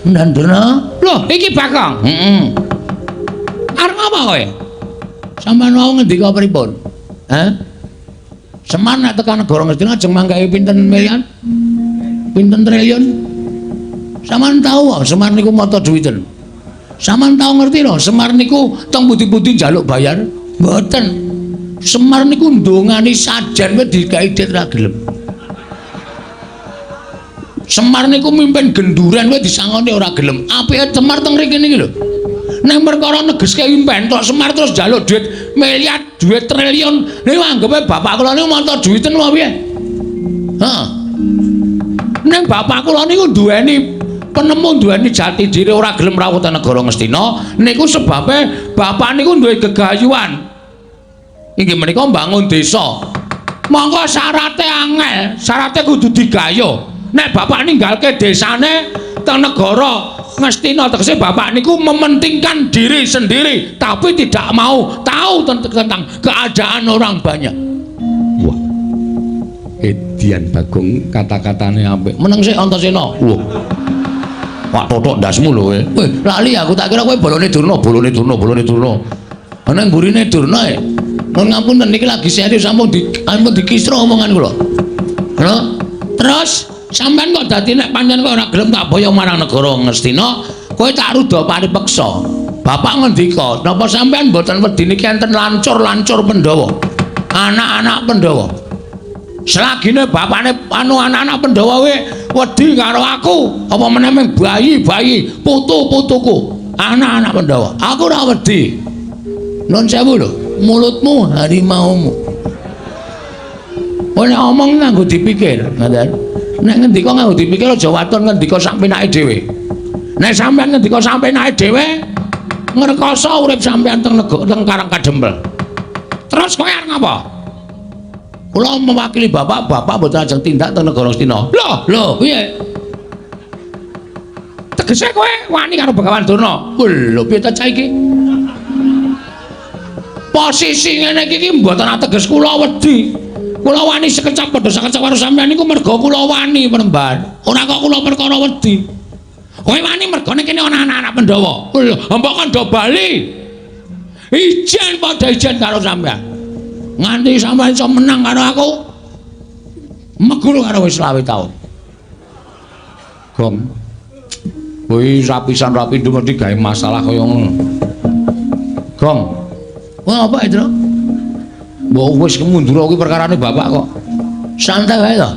Ndandurna. Lho, iki Bagong. Heeh. Arep apa kowe? Sampeyan wau ngendika pripun? Hah? Semar nek tekan negara Ngastina ajeng manggahe pinten miliar? Pinten triliun? Sampeyan tau kok Semar niku mata duwiten. Sampeyan tau ngerti lho, Semar niku teng pundi-pundi njaluk bayar? Mboten. Semar niku ndongani sajen wis digawe dit ra gelem. Semar niku mimpin genduren wis disangoni ora gelem. Apike Semar teng mriki niki lho. Nek perkara negeske impen tok Semar terus njaluk duit miliar, duit triliun. Niku anggepe bapak kula niku mata duwiten apa piye? Heeh. Ning bapak kula niku duweni penemu, duweni jati diri, ora gelem rawuh teng negara Ngastina niku sebabe bapak niku duwe gegayuhan. Inggih menika mbangun desa. Monggo syarate angel, syarate kudu digayuh. Nek bapak ninggalke desane teng negara Ngastina tegese bapak niku mementingkan diri sendiri tapi tidak mau tahu tentang keadaan orang banyak. Wah. Edian Bagong kata-katane apik. Meneng sik Antasena. Wah. Pak totok ndasmu lho kowe. Weh, lali aku tak kira kowe bolone Durna, bolone Durna, bolone Durna. Ana mburine Durna e. Nuwun ngapunten niki lagi serius sampun di ampun dikisra omongan kula. Lho, terus sampean kok dadi nek pancen kowe ora gelem tak boyong marang negara Ngastina, kowe tak ruda paripeksa. Bapak ngendika, napa sampean mboten wedi niki enten lancur-lancur Pandhawa? Anak-anak Pandhawa. Selagine bapakne anu anak-anak Pandhawa kuwi wedi karo aku, apa meneh ming bayi-bayi, putu-putuku, anak-anak Pandhawa. Aku ora wedi. Nun sewu lho, mulutmu harimaumu. Kowe nek omong nganggo dipikir, ngoten. Nek ngendika nganggo dipikir aja waton ngendika sak penake dhewe. Nek sampean ngendika sak penake dhewe, ngrekoso urip sampean teng negara teng Karang Kadempel. Terus kowe arep ngapa? Kula mewakili bapak, bapak mboten ajeng tindak teng negara Ngastina. Lho, lho, piye? Tegese kowe wani karo Begawan Durna? Lho, piye ta cah iki? Posisi ngene iki iki mboten ateges kula wedi. Kula wani sekecap padha sekecap karo sampean niku merga kula wani penemban. Ora kok kula perkara wedi. Kowe wani mergane kene ana anak-anak Pandhawa. Lho, mbok kon do bali. Ijen padha ijen karo sampean. Nganti sampean iso menang karo aku. Meguru karo wis 25 taun. Gong. Kuwi rapisan rapi mesti gawe masalah kaya ngono. Gong. Wah, apa itu? Mbok wis mundur kuwi perkarane bapak kok. Santai wae to.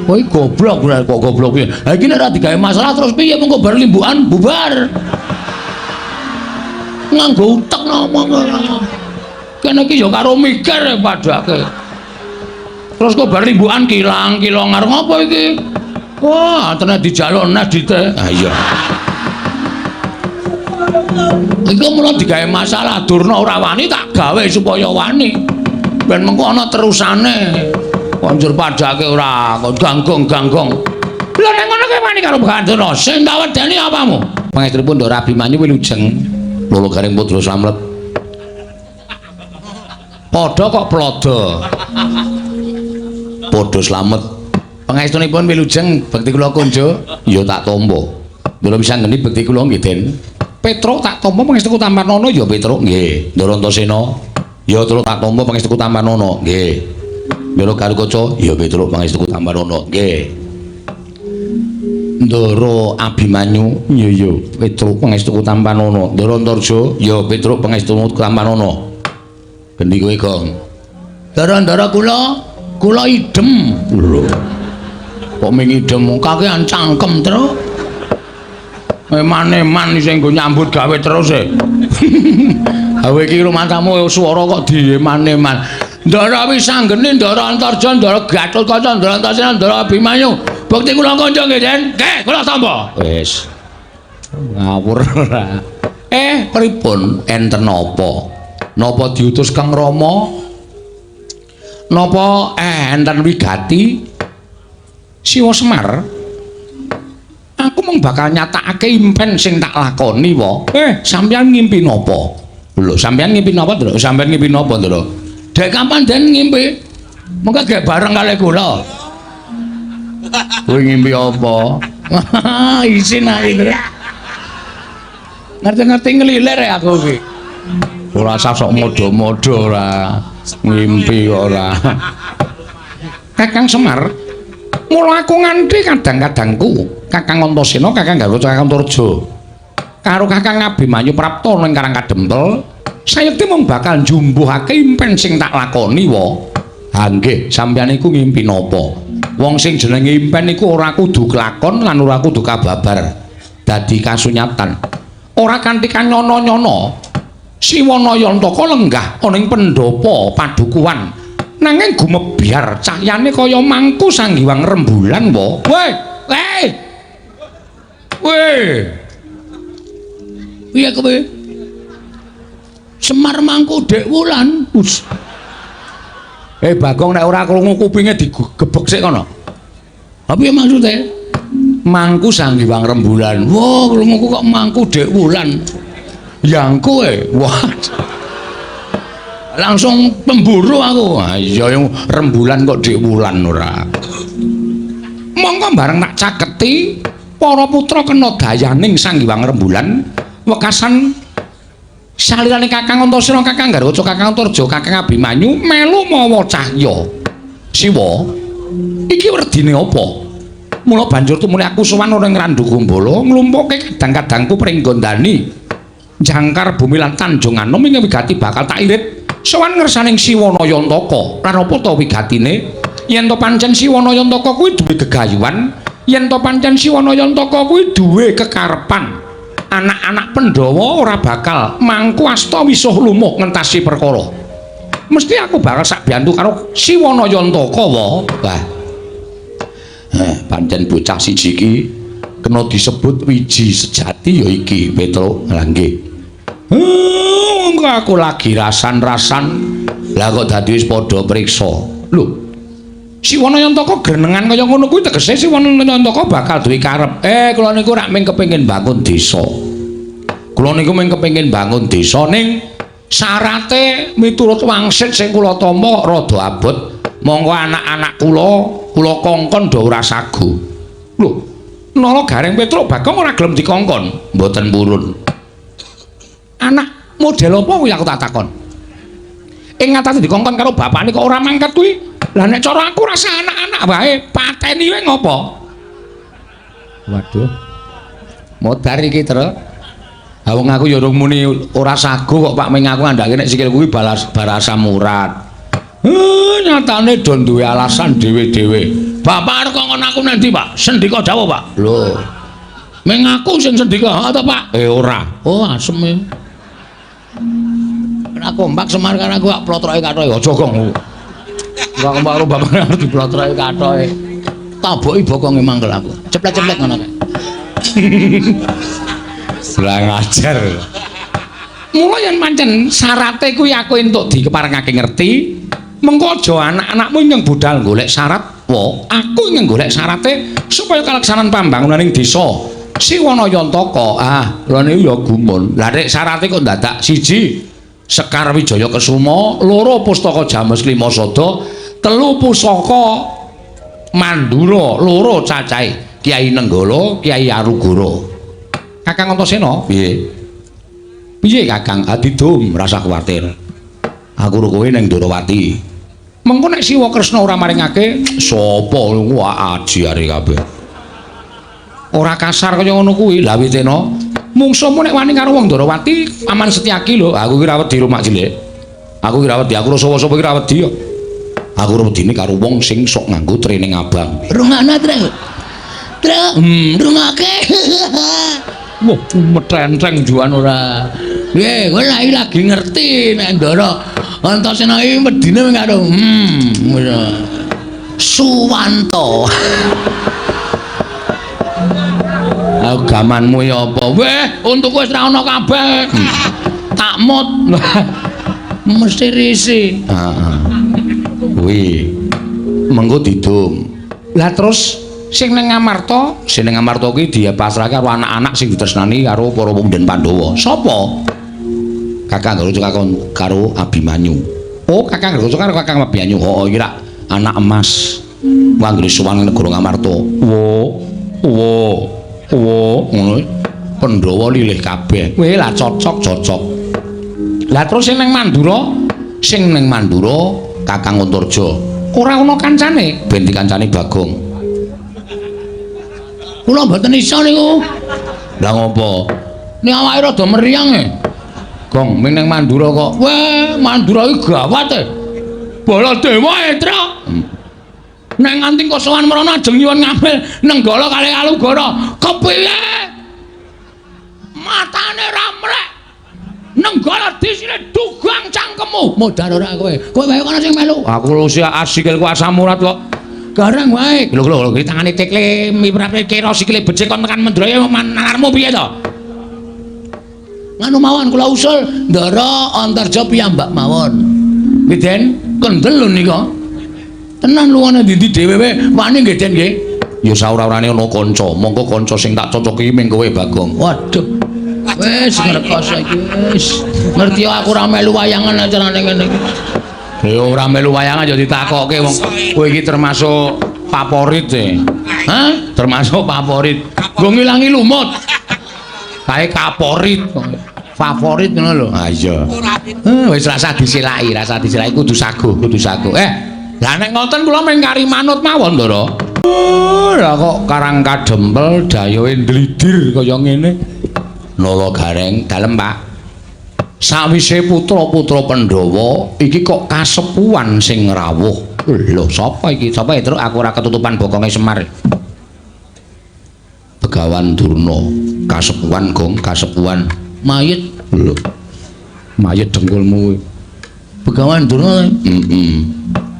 Kowe goblok kok goblok piye? Ha iki nek ora digawe masalah terus piye mengko bar limbukan bubar. Nganggo utek ngomong. Kene iki ya karo mikir padake. Terus kok bar limbukan kilang kilong arep ngopo iki? Wah, tenan dijaluk nes dite. Ha iya. Iku mula digawe masalah Durna ora wani tak gawe supaya wani. Ben mengko ana terusane. Konjur padake ora kok ganggong-ganggong. Lha nek ngono kowe wani karo Begawan Durna, sing tak wedeni apamu? Pangestunipun Ndara Abimanyu wilujeng. Lolo garing putra slamet. Padha kok plodo. Padha slamet. Pangestunipun wilujeng bekti kula kunjuk, ya tak tampa. Ndara bisa nggeni bekti kula nggih, Den. Petruk tak tampa pangestuku Tampanana ya Petruk nggih. Ndara Antasena ya Truk tak tampa pangestuku Tampanana nggih. Ndara Garukaca ya Petruk pangestuku Tampanana nggih. Ndara Abimanyu ya ya Petruk pangestuku Tampanana. Ndara Antarja ya Petruk pangestuku Tampanana. Gendi kowe, Gong. Ndara-ndara kula kula idem. Lho. Kok ming idem kakean cangkem, Truk. Eman-eman sing nggo nyambut gawe terus e. Hawe iki rumatamu swara kok dieman-eman. Ndara Wisanggeni, Ndara Antarja, Ndara Gatotkaca, Ndara Antasena, Ndara Abimanyu. Bukti kula kanca nggih, Den. Nggih, kula tampa. Wis. Ngawur ora. Pripun? Enten napa? Napa diutus Kang Rama? Napa enten wigati? Siwa Semar. Aku mung bakal nyatakake impen sing tak lakoni wa. Sampeyan ngimpi napa? Lho, sampeyan ngimpi napa, Ndra? Sampeyan ngimpi napa, Ndra? Dek kapan den ngimpi? Mengko gek bareng kalih kula. Kowe ngimpi apa? Isin aku Tru. Ngerti-ngerti ngelilir ya aku iki. Ora usah sok modho-modho ora. Ngimpi kok ora. Kakang Semar, mula aku nganti kadang-kadangku Kakang Antasena, Kakang Garuda, Kakang Antarja karo Kakang Abimanyu Prapta ning Karang Kadempel, sayekti mung bakal njumbuhake impen sing tak lakoni wa. Ha nggih, sampeyan iku ngimpi napa? Wong sing jenenge impen iku ora kudu kelakon lan ora kudu kababar dadi kasunyatan. Ora kanthi kanyono-nyono Siwana Yantaka lenggah ana ing pendhapa padukuhan, nanging gumebyar cahyane kaya mangku sanggiwang rembulan wa. Weh, weh. Weh. Piye kowe? Semar mangku Dek Wulan. Us. Bagong nek ora krungu kupinge digebek sik kono. Ha piye maksude? Mangku sanggiwang rembulan. Wah, krunguku kok mangku Dek Wulan. Yangku e. Wah. Langsung pemburu aku. Ha iya yang rembulan kok Dek Wulan ora. Mongko bareng tak caketi para putra kena dayaning Sang Hyang Rembulan wekasan salirane Kakang Antasena, Kakang Garwaca, Kakang Antarja, Kakang Abimanyu melu mawa cahya. Siwa, iki werdine apa? Mula banjur tumuli aku sowan ora ing Randu Gumbala nglumpukke kadang-kadangku pringgondani jangkar bumi lan Tanjung Anom ing wigati bakal tak irit sowan ngersaning Siwana Yantaka. Lan apa ta wigatine? Yen to pancen Siwana Yantaka kuwi duwe gegayuhan, yen to pancen Siwana Yantaka kuwi duwe kekarepan, anak-anak Pandhawa ora bakal mangku asta wisuh lumuh ngentasi perkara. Mesti aku bakal sak biyantu karo Siwana Yantaka wa. Wah. Pancen bocah siji iki kena disebut wiji sejati ya iki, Petruk. Lah nggih. Monggo aku lagi rasan-rasan. Lah kok dadi wis padha priksa. Lho. Siwana Yantaka grenengan kaya ngono kuwi tegese Siwana Yantaka bakal duwe karep. Kula niku rak mung kepengin bangun desa. Kula niku mung kepengin bangun desa ning syarate miturut wangsit sing kula tampa rada abot. Monggo anak-anak kula kula kongkon do ora sagu. Lho, nala Gareng Petruk Bagong ora gelem dikongkon, mboten purun. Anak model apa kuwi aku tak takon. Ing ngatasi dikongkon karo bapakne kok ora mangkat kuwi. Lah nek cara aku rasa anak-anak wae pateni wae ngopo? Waduh. Modar iki, Tru. Ha wong aku ya urung muni ora sagu kok Pak, ming aku ngandhake nek sikilku kuwi balas barasa murat. Nyatane do duwe alasan dhewe-dhewe. Bapak arep kongkon aku nang ndi, Pak? Sendika dawuh, Pak. Lho. Ming aku sing sendika, ha ta, Pak? Ora. Oh, asem e. Ora kompak Semar karo aku kok plotroke kathoke. Aja gong. Ora kompak karo bapak arep diplotroke kathoke. Taboki bokonge mangkel aku. Ceplek-ceplek ngono kae. Lah ngajar. Mula yen pancen syarate kuwi aku entuk dikeparengake ngerti, mengko aja anak-anakmu ingkang budal golek syarat, wa aku ingkang golek syarate supaya kalaksanan pambangunan ing desa Siwana Yantaka. Ah, lha niku ya gumun. Lah nek syarate kok dadak siji Sekar Wijaya Kesuma, loro Pustaka James Lima Sada, telu Pusaka Mandura, loro cacahe Kyai Nenggala, Kyai Arugara. Kakang Antasena, piye? Piye Kakang? Adidum, rasa kuwatir. Aku ro kowe ning Ndorowati. Mengko nek Siwa Kresna ora maringake, sapa wah aji are kabeh. Ora kasar kaya ngono kuwi. Lah witena, mungsuhmu nek wani karo wong Ndorowati, Paman Setyaki lho. Aku ki ra wedi rumak cilik. Aku ki ra wedi, aku sapa-sapa ki ra wedi kok. Aku ora wedine karo wong sing sok nganggo training abang. Rungokno, Tru. Tru, rungokake. Wah, metenteng juan ora. Piye, kowe lagi ngerti nek Ndara Antasena iki wedine mung karo ngono. Suwanto. Agamanmu ya apa? Weh, untukku wis ra ono kabeh. Tak mut. Mesti risi. Heeh. Kuwi mengko didum. Lah terus sing ning Ngamarta, sing ning Ngamarta kuwi dipasrahke karo anak-anak sing ditresnani karo para pemuda Pandhawa. Sapa? Kakang Garuda kakon karo Abimanyu. Oh, Kakang Garuda karo Kakang Abimanyu. Heeh, iki rak anak emas. Wanggre sowan negara Ngamarta. Wo, Wo. Wo ngono. Pandhawa lilih kabeh. Kowe lah cocok-cocok. Lah terus sing ning Mandura, sing ning Mandura Kakang Antarja. Ora ana kancane, ben dikancani Bagong. Kula mboten iso niku. Lah ngopo? Nek awake rada meriang e. Gong, ming ning Mandura kok. Weh, Mandura iki gawat e. Baladewa e, Truk. Nek nganti kosowan mrono ajeng nyuwun ngambil Nenggala kalih Alugara. Kepiye? Matane ra mrek. Nenggala disine dugang cangkemmu. Modar ora kowe. Kowe wae kono sing melu. Aku usia asikilku asam urat kok. Garang wae. Lho lho lho tangane tekle miprape kira sikile becik kon tekan Mendraya nalarmu piye to? Nganu mawon kula usul Ndara Antarja piyambak mawon. Nggih Den, kendel lho nika. Tenan luwane ndi-ndi dhewe wae wani nggih Den nggih. Ya saora-orane ana kanca, mongko kanca sing tak cocoki ming kowe Bagong. Waduh. Wis ngrekoso iki wis. Ngerti aku ora melu wayangan acarane ngene iki. Ya ora melu wayangan ya ditakoke wong kowe iki termasuk favorit e. Hah? Termasuk favorit. Nggo ngilangi lumut. Kae kaporit. Favorit ngono lho. Ha iya. Wis rasa disilaki, rasa disilaki kudu saguh, kudu saguh. Lah nek ngoten kula mung kari manut mawon, Ndara. Lah kok Karang Kadempel dayohe ndlidir kaya ngene. Nala Gareng, dalem Pak. Sawise putra-putra Pandhawa iki kok kasepuhan sing rawuh. Lho, sapa iki? Sapa ya, Truk? Aku ora ketutupan bokonge Semar. Begawan Durna, kasepuhan Gong, kasepuhan. Mayit. Lho. Mayit dengkulmu kuwi. Begawan Durna. Heeh.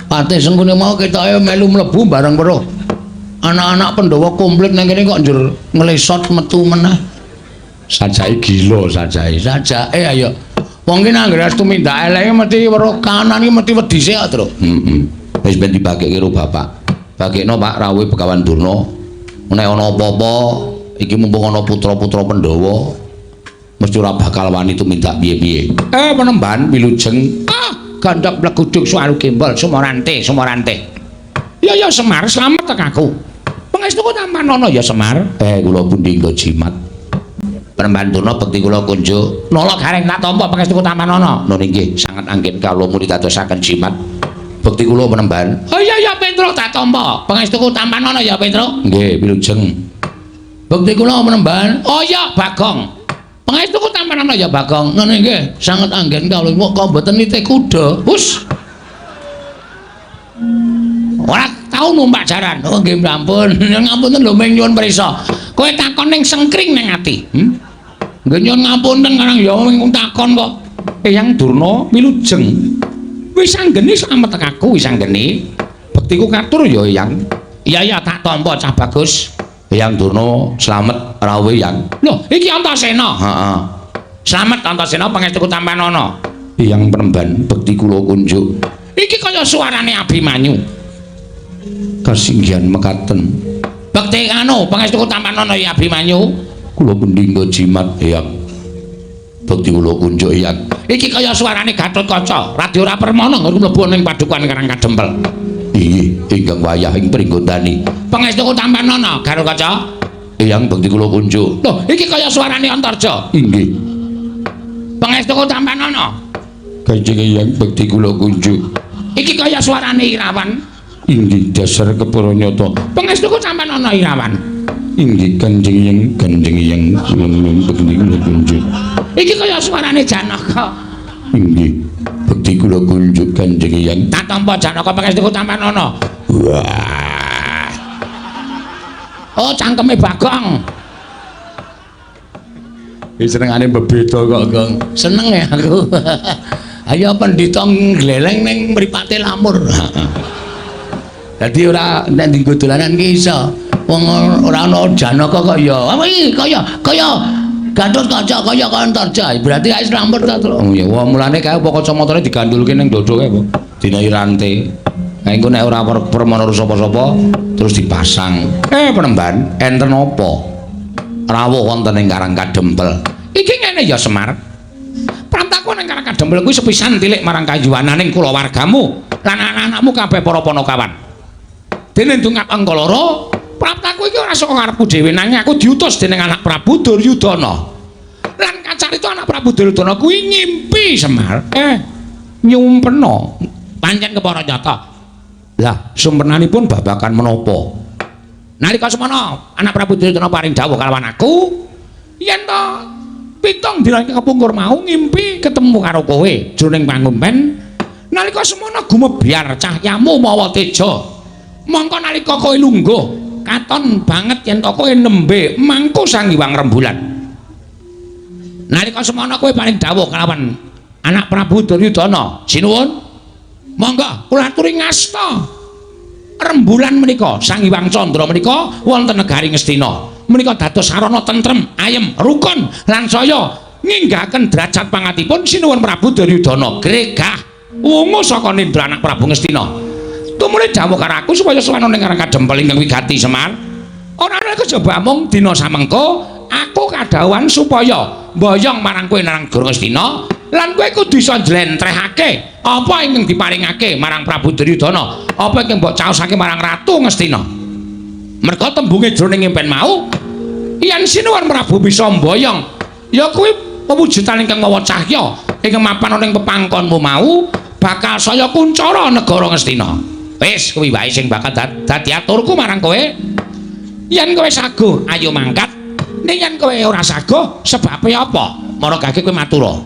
Patih Sengkuni mau ketoke melu mlebu bareng weruh. Anak-anak Pandhawa komplit nang kene kok njur nglesot metu meneh. Sajake gila sajake. Sajake ayo. Wong ki nang anggere tumindak eleke mesti weruh kanan iki mesti wedi sik kok, Truk. Heeh. Wis ben dibagekke karo bapak. Bagekno Pak rawuhe Begawan Durna. Nek ana apa-apa iki mumpung ana putra-putra Pandhawa mesti ora bakal wani tumindak piye-piye. Penemban wilujeng. Ah, gandhok pleguduk suwaru gembol sumorante, sumorante. Ya ya Semar, slamet tek aku. Pangestuku tampanana ya Semar. Kula pundi nggo jimat. Penemban Durna bekti kula kunjuk. Nala Gareng tak tampa pangestuku tampanana. Nun inggih sanget anggen kawula muni dadosaken jimat. Bekti kula penemban. Oh iya ya Petruk tak tampa. Pangestuku tampanana ya Petruk. Nggih, wilujeng. Bekti kula penemban. Oh iya Bagong. Pangestuku tampanana ya Bagong. Nun inggih sanget anggen kawula kok mboten nitih kuda. Hus. Ora tau numpak jaran. Oh nggih ampun. Ngapunten lho ming nyuwun prisa. Kowe takon ning sengkring ning ati. Nggih nyuwun ngapunten karang ya ming takon kok. Eyang Durna wilujeng. Wis anggene slamet aku wis anggene. Bektiku katur ya Eyang. Iya iya tak tampa cah bagus. Eyang Durna slamet rawuh Eyang. Lho iki Antasena. Heeh. Slamet Antasena pangestuku tampanana. Eyang penemban bekti kula kunjuk. Iki kaya suarane Abimanyu. Kasinggihan mekaten. Bekti anu pangestuku tampanana ya Abimanyu. Kula pundi nggo jimat Eyang. Bekti kula kunjuk Eyang. Iki kaya suarane Gatotkaca, Radya ora permana nggon mlebu ning padukuhan Karang Kadempel. Inggih, ingkang wayah ing pringgondani. Pangestuku tampanana Gatotkaca. Eyang bekti kula kunjuk. Lho, iki kaya suarane Antarja. Inggih. Pangestuku tampanana. Kanjeng Eyang bekti kula kunjuk. Iki kaya suarane Irawan. Inggih, dasar kepara nyata. Pangestuku tampanana Irawan. Inggih, Kanjeng Eyang, Kanjeng Eyang kula bekti kula kunjuk. Iki kaya suarane Janaka. Inggih, bekti kula kunjuk Kanjeng Eyang. Tak tampa Janaka pangestuku tampanana. Wah. Oh, cangkeme Bagong. Iki senengane bebeda kok, Gong. Seneng ya aku. Ayo pendhita ngleleng ning mripate lamur. Dadi ora nek dienggo dolanan ki iso. Wong ora ana Janaka kok ya. Apa iki kaya kaya Gatotkaca kaya Antarja. Berarti wis lamur ta, Truk. Oh ya, wah mulane kae apa kacamatane digandulke ning dodo kae apa? Dinahi rante. Nah engko nek ora permana sapa-sapa terus dipasang. Penemban, enten apa? Rawuh wonten ing Karang Kadempel. Iki ngene ya Semar. Prantaku ning Karang Kadempel kuwi sepisan tilik marang kayuwananing kulawargamu lan anak-anakmu kabeh para panakawan. Dene ndungap angka loro, praptaku Aku iki ora saka karepku dhewe nanging aku diutus dening anak Prabu Duryudana. Lan kacarita anak Prabu Duryudana kuwi ngimpi Semar. Nyumpena pancen kepara nyata. Lah, sumpenanipun babagan menapa? Nalika semana anak Prabu Duryudana paring dawuh kalawan aku, yen to pitung dina kepungkur mau ngimpi ketemu karo kowe jroning pangumpen. Nalika semana gumebyar cahyamu mawa teja. Mongko nalika kowe lungguh katon banget yen to kowe nembe mangku Sang Hyang Rembulan. Nalika semana kowe paring dawuh kalawan anak Prabu Duryudana, sinuwun monggo kula aturi ngasta rembulan menika Sang Hyang Candra menika wonten negari Ngastina. Menika dados sarana tentrem, ayem, rukun lan saya nginggahaken derajat pangatipun sinuwun Prabu Duryudana. Gregah wungu saka nindra anak Prabu Ngastina. Tumuli dawuh karo aku supaya sowan ning Karang Kadempel ingkang wigati Semar. Ora ana kejaba mung dina samengko aku kadhawuhan supaya mboyong marang kowe nang negara Ngastina lan kowe kudu iso njlentrehake apa ingkang diparingake marang Prabu Duryudana, apa ingkang mbok caosake marang Ratu Ngastina. Merga tembunge jroning impen mau yen sinuwun Prabu bisa mboyong ya kuwi pewujudan ingkang mawa cahya ingkang mapan ana ing pepangkonmu mau bakal saya kuncara negara Ngastina. Wis kuwi wae sing bakal dadi aturku marang kowe. Yen kowe saguh ayo mangkat, ning yen kowe ora saguh sebabe apa? Mara gage kowe matura.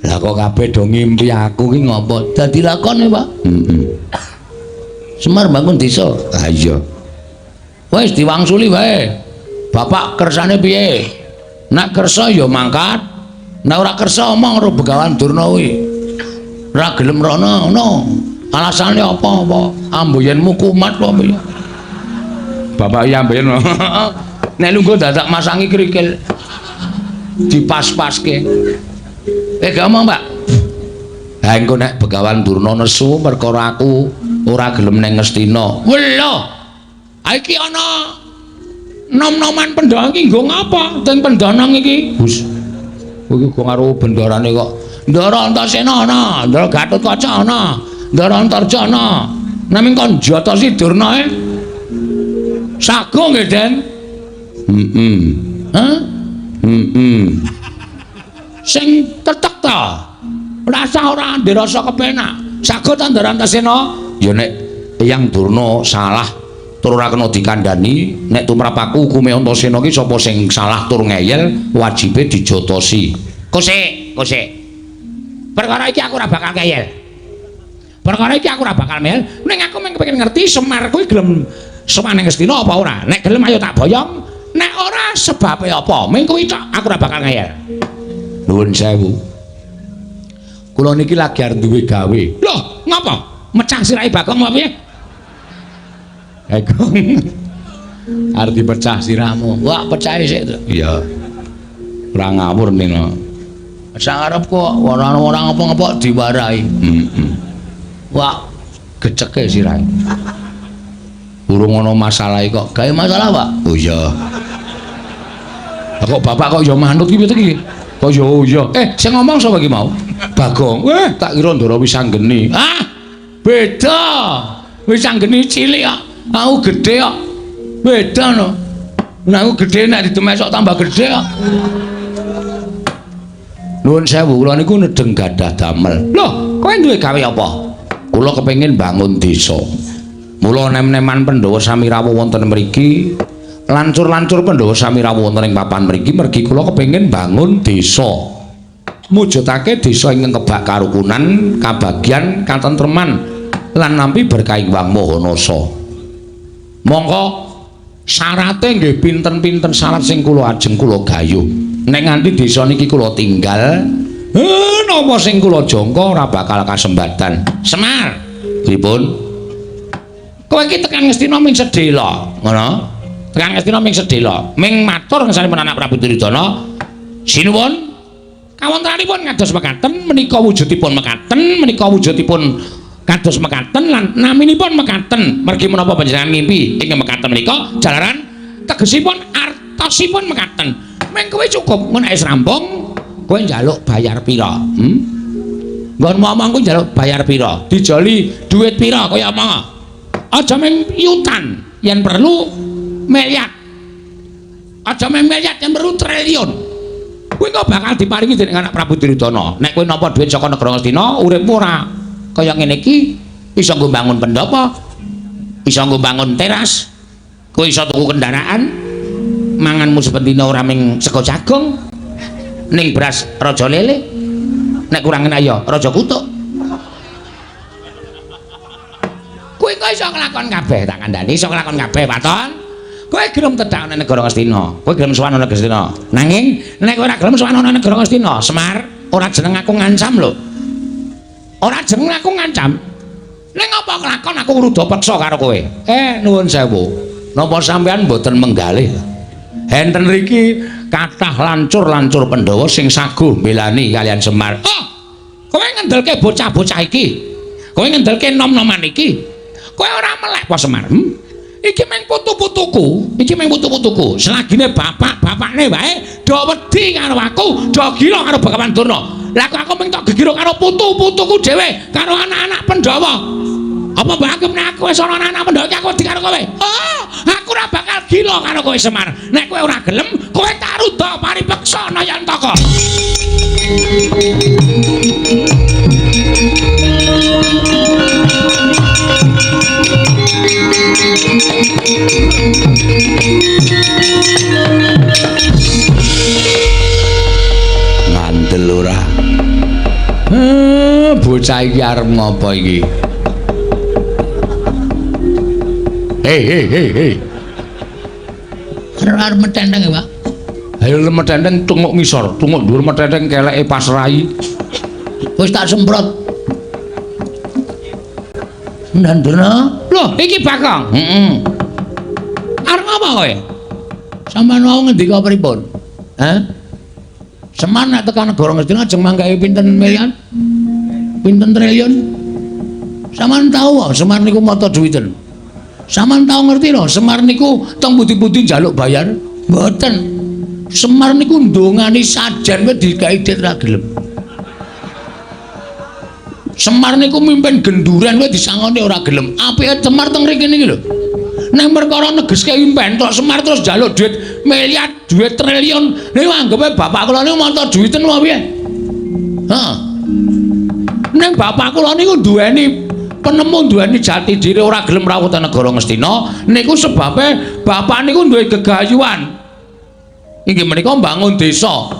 Lah kok kabeh do ngimpi aku ki ngopo? Dadi lakone, Pak. Heeh. Semar bangun desa. Ha iya. Wis diwangsuli wae. Bapak kersane piye? Nek kersa ya mangkat. Nek ora kersa omong karo Begawan Durna kuwi. Ora gelem rono ngono. Alasane apa-apa? Amboyenmu kumat apa piye? Bapak iya amboyen. Nek lungguh dadak masangi krikil. Dipas-paske. Gak omong, Pak. Ha engko nek Begawan Durna nesu perkara aku ora gelem ning Ngastina. Welo. Ha iki ana nom-noman Pandhawa iki nggo ngapa? Den Pandhanang iki. Hus. Kowe iki go karo bendarane kok. Ndara Antasena ana, Ndara Gatotkaca ana, Ndara Antarja ana. Naming kon jotosi Durna e. Sago nggih, Den. Heeh. Hah? Heeh. Sing tetek ta. Rasa ora ndirasa kepenak. Sago ta Ndara Antasena? Ya nek Eyang Durna salah tur ora kena dikandhani, nek tumrap aku hukume Antasena ki sapa sing salah tur ngeyel wajibe dijotosi. Kosek, kosek. Perkara iki aku ora bakal ngeyel. Perkara iki aku ora bakal ngeyel, ning aku mung kepengin ngerti Semar kuwi gelem sowan ning Ngastina apa ora. Nek gelem ayo tak boyong, nek ora sebabe apa? Mung kuwi tok aku ora bakal ngeyel. Nuwun sewu. Kula niki lagi arep duwe gawe. Loh, ngapa? Mecah sirahe Bagong apa piye? Bagong. Arep dipecah sirahmu. Wah, pecahe sik to. Iya. Ora ngawur nino. Sak arep kok ora ora ngapa-ngapa diwarahi. Heeh. Wah, geceke sirahe. Urung ana masalah kok. Gawe masalah, Pak? Oh iya. Lah kok bapak kok ya manut ki piye iki? Kok ya oh iya. Sing ngomong sapa iki mau? Bagong. Tak kira Ndara Wisanggeni. Ah, beda. Wisanggeni cilik kok. Aku gedhe kok. Beda no. Nek aku gedhe nek didemesok tambah gedhe kok. Nuwun sewu, kula niku nedeng gadah damel. Loh, kowe duwe gawe apa? Kula kepengin bangun desa. Mula nem-neman Pandhawa sami rawuh wonten mriki, lancur-lancur Pandhawa sami rawuh wonten ing papan mriki mergi kula kepengin bangun desa. Mujudake desa ingkang kebak karukunan, kabagyan, katentreman lan nampi berkah Hyang Maha Nasa. Mongko syarate nggih pinten-pinten syarat sing kula ajeng kula gayuh. Nek nganti desa niki kula tinggal, napa sing kula jangka ora bakal kasembatan. Semar, pripun? Kowe iki tekan Ngastina ming sedhela, ngono? Tekan Ngastina ming sedhela, ming matur ngersanipun anak Prabu Duryudana. Sinuwun, kawontenanipun kados mekaten, menika wujudipun mekaten, menika wujudipun kados mekaten lan naminipun mekaten. Mergi menapa panjenengan ngimpi ing mekaten menika jalaran tegesipun artosipun mekaten. Meng kowe cukup mun wis rampung kowe njaluk bayar pira? Nggon ngomong kowe njaluk bayar pira? Dijoli dhuwit pira kaya omong? Aja mung yutan, yen perlu miliar. Aja mung miliar, yen perlu triliun. Kowe kok bakal diparingi dening anak Prabu Duryudana. Nek kowe nampa dhuwit saka negara Ngastina, uripmu ora kaya ngene iki, iso nggo mbangun pendhapa, iso nggo mbangun teras, kowe iso tuku kendaraan, manganmu saben dina ora mung sego jagung, ning beras raja lele, nek kurang enak ya raja kutuk. Kowe kok iso nglakon kabeh, tak kandhani iso nglakon kabeh, Waton. Kowe gelem tedhak nang negara Ngastina, kowe gelem sowan nang Ngastina. Nanging nek kowe ora gelem sowan nang negara Ngastina, Semar, ora jeneng aku ngancam lho. Ora jeneng aku ngancam. Ning apa kelakon aku ngruda peksa karo kowe? Nuwun sewu. Napa sampean mboten menggalih? Enten riki kathah lancur-lancur Pandhawa sing saguh mbelani kalian Semar. Oh, kowe ngendelke bocah-bocah iki. Kowe ngendelke nom-noman iki. Kowe ora melek apa Semar? Iki mung putu-putuku, iki mung putu-putuku. Selagine bapak-bapakne wae do wedi karo aku, do gila karo Bagawan Durna. Lah kok aku mung tok gegiro karo putu-putuku dhewe, karo anak-anak Pandhawa. Apa mbok anggap nek aku wis ana anak-anak Pandhawa iki aku wedi karo kowe? Oh, aku ora bakal gila karo kowe Semar. Nek kowe ora gelem, kowe tak ruda paripeksa Nayantaka. Ngandel ora? Bocah iki arep ngopo iki? Hei hei hei hei. Arep metenteng ya, Pak? Ayo metenteng tunguk ngisor, tunguk dhuwur metenteng keleke pas rai. Wis tak semprot. Ndan Durna? Loh, iki Bagong. Heeh. Arep ngapa kowe? Sampeyan wau ngendika pripun? Hah? Semar nek tekan negara Ngastina ajeng manggahe pinten miliar? Pinten triliun? Sampeyan tau kok Semar niku mata duwiten. Sampeyan tau ngerti lho, Semar niku teng pundi-pundi njaluk bayar? Mboten. Semar niku ndongani sajen wis digawe dit ra gelem. Semar niku mimpin genduren wis disangoni ora gelem. Apike Semar teng mriki niki lho. Nek perkara negeske impen tok Semar terus njaluk dhuwit miliar, dhuwit triliun. Niku anggepe bapak kula niku mata duwiten apa piye? Heeh. Ning bapak kula niku duweni penemu, duweni jati diri, ora gelem rawuh teng negara Ngastina. Niku sebabe bapak niku duwe gegayuhan. Inggih menika mbangun desa.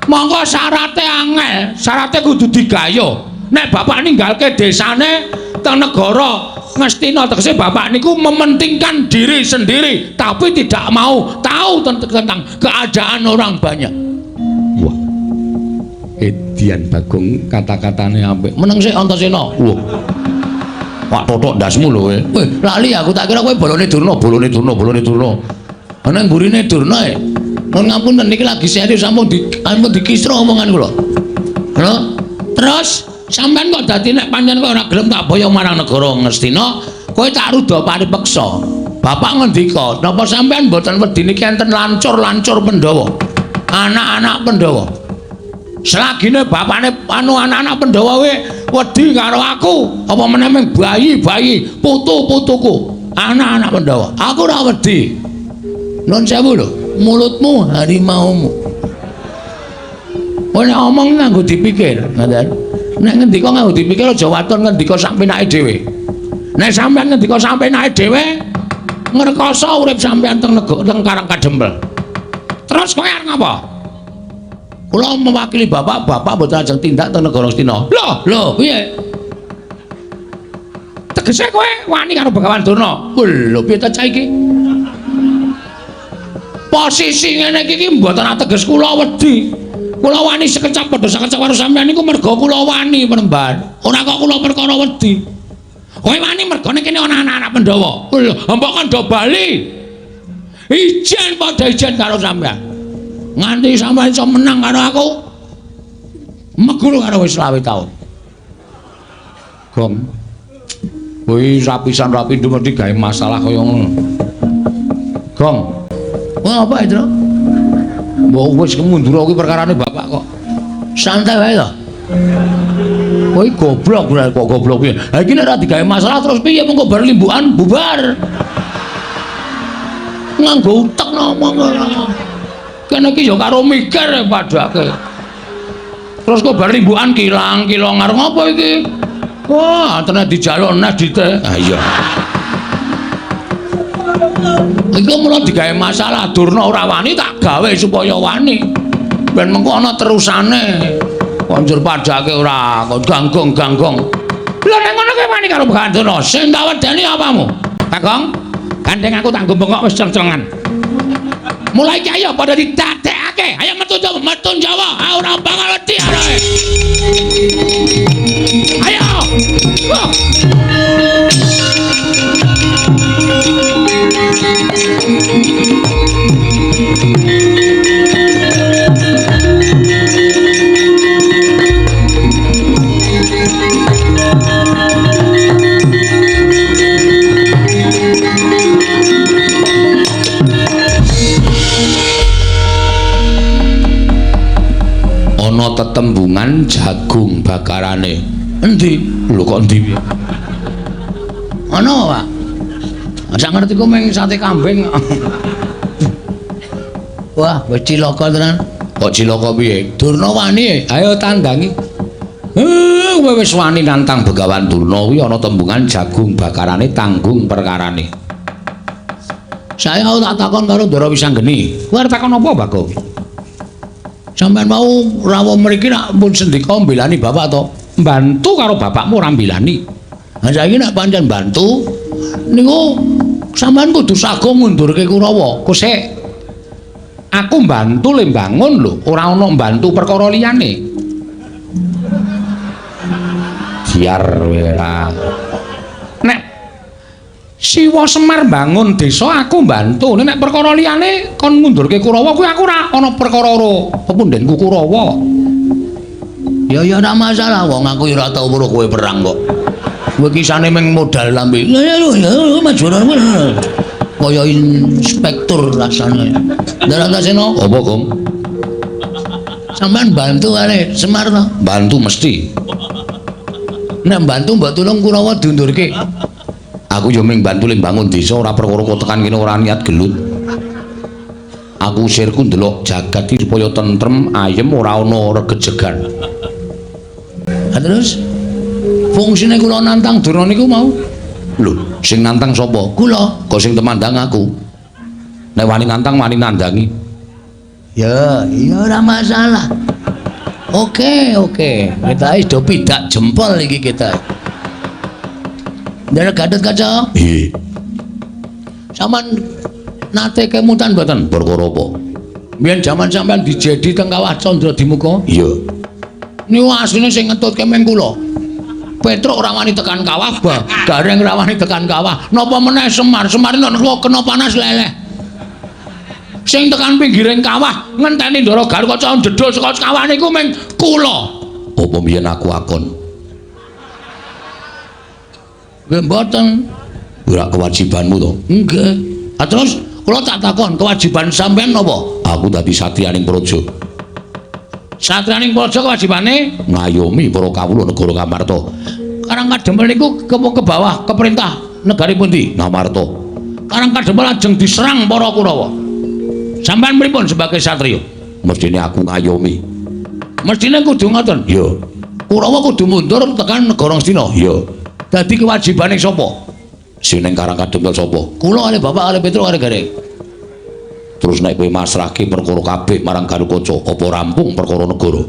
Monggo syarate angel, syarate kudu digayuh. Nek bapak ninggalke desane teng negara Ngastina, tegese bapak niku mementingkan diri sendiri tapi tidak mau tahu tentang keadaan orang banyak. Wah. Edian Bagong kata-katane apik. Meneng sik Antasena. Wah. Pak totok ndasmu lho kowe. Weh, lali aku tak kira kowe bolone Durna, bolone Durna, bolone Durna. Ana mburine Durna e. Nuwun ngapunten niki lagi serius sampun dikisra omongan kula. Lho, terus sampeyan kok dadi nek pancen kowe ora gelem tak boyong marang negara Ngastina, kowe tak ruda paripeksa. Bapak ngendika, napa sampeyan mboten wedi niki enten lancur-lancur Pandhawa? Anak-anak Pandhawa. Selagine bapakne anu anak-anak Pandhawa kowe wedi karo aku, apa meneh mung bayi-bayi, putu-putuku, anak-anak Pandhawa. Aku ora wedi. Nuwun sewu lho, mulutmu harimaumu. Kowe nek omong nganggo dipikir, ngoten. Nek ngendika nganggo dipikir aja waton ngendika sak penake dhewe. Nek sampeyan ngendika sak penake dhewe, ngrekoso urip sampeyan teng negara teng Karang Kadempel. Terus kowe arep ngapa? Kula mewakili bapak, bapak mboten ajeng tindak teng negara Ngastina. Lho, lho, piye? Tegese kowe wani karo Begawan Durna. Lho, piye ta cah iki? Posisi ngene iki mboten ateges kula wedi. Kula wani sekecap padha sekecap karo sampeyan niku merga kula wani penemban. Ora kok kula perkara wedi. Kowe wani mergane kene ana anak-anak Pandhawa. Lho, mbok kon do bali. Ijen padha ijen karo sampeyan. Nganti sampeyan iso menang karo aku. Meguru karo wis 20 taun. Gong. Kuwi rapisan rapi mesti gawe masalah kaya ngono. Gong. Wah, apa itu? Mbok wis mundur kuwi perkarane bapak kok. Santai wae to. Kowe goblok kok goblok piye? Ha iki nek ora digawe masalah terus piye mengko bar limbukan bubar. Nganggo utek ngomong. Kene iki ya karo mikir padake. Terus kok bar limbukan kilang-kilong arep ngopo iki? Wah, tenan dijaluk nes dite. Ha iya. Iku mula digawe masalah Durna ora wani tak gawe supaya wani. Ben mengko ana terusane. Konjur padake ora kok ganggong-ganggong. Lha nek ngono kowe wani karo Begawan Durna, sing tak wedeni apamu? Bagong, gandeng aku tak nggo bengok wis ceng-cengan. Mulai iki ayo padha didadekake. Ayo metu Jawa, metu Jawa. Ah ora bakal wedi aroe. Ayo. Wah. Ana tetembungan jagung bakarane. Endi? Lho kok endi piye? Ana, Pak. Sak ngerti ku mung sate kambing. Wah, wis cilaka tenan. Kok cilaka piye? Durna wani, ayo tandangi. Kowe wis wani nantang Begawan Durna kuwi ana tembungan jagung bakarane tanggung perkarane. Saya tak takon karo Ndara Wisanggeni. Kowe arep takon apa, Bagong? Sampeyan mau rawuh mriki nak pun sendika mbelani bapak to? Mbantu karo bapakmu ora mbelani. Lah saiki nek pancen mbantu niku sampeyan kudu sago ngundurke Kurawa. Kosek. Aku mbantu le mbangun lho, ora ana mbantu perkara liyane. Biar ora. Nek Siwa Semar mbangun desa aku mbantu. Nek perkara liyane kon ngundurke Kurawa kuwi aku ora ana perkara ro pepundhenku Kurawa. Ya ya ora masalah wong aku ya ora tau weruh kowe perang kok. Kowe kisane mung modal lambe. Ya ya maju. Kaya inspektur rasane. Ndara Antasena, apa, Gong? Sampeyan bantu kare Semar to? Bantu mesti. Nek bantu mbok tulung Kurawa diundurke. Aku yo mung bantu le mbangun desa ora perkara kok tekan kene ora niat gelut. Aku sirku ndelok jagat iki supaya tentrem, ayem ora ana regejegan. Ha terus fungsine kula nantang Durna niku mau. Lho, sing nantang sapa? Kula. Kok sing temandang aku. Nek wani nantang wani nandangi. Ya, iya ora masalah. Oke, oke. Kita wis do pidak jempol iki kita. Ndara Gatotkaca? Nggih. Sampeyan nate kemutan mboten? Perkara apa? Biyen jaman sampeyan dijedi teng Kawah Candra Dimuka? Iya. Niku asline sing ngetutke meng kula. Petruk ora wani tekan kawah, Gareng ora wani tekan kawah. Napa meneh Semar? Semar nek kena panas leleh. Sing tekan pinggiring kawah ngenteni Ndara Gatotkaca jedul saka kawah niku meng kula. Apa mbiyen aku akon? Nggih mboten. Ora kewajibanmu to? Nggih. Ha terus kula tak takon, kewajiban sampean napa? Aku dadi satriyaning praja. Satriyaning praja kewajibane ngayomi para kawula negara Ngamarta. Karang Kadempel niku ke bawah ke perintah negari pundi? Ngamarta. Karang Kadempel lajeng diserang para Kurawa. Sampeyan pripun sebagai satriya? Mestine aku ngayomi. Mestine kudu ngoten? Iya. Kurawa kudu mundur tekan negara Ngastina? Iya. Dadi kewajibane sapa? Sing ning Karang Kadempel sapa? Kula kalih bapak kalih Petruk kalih Gareng. Terus nek kowe masrahke perkara kabeh marang Gatotkaca, apa rampung perkara negara?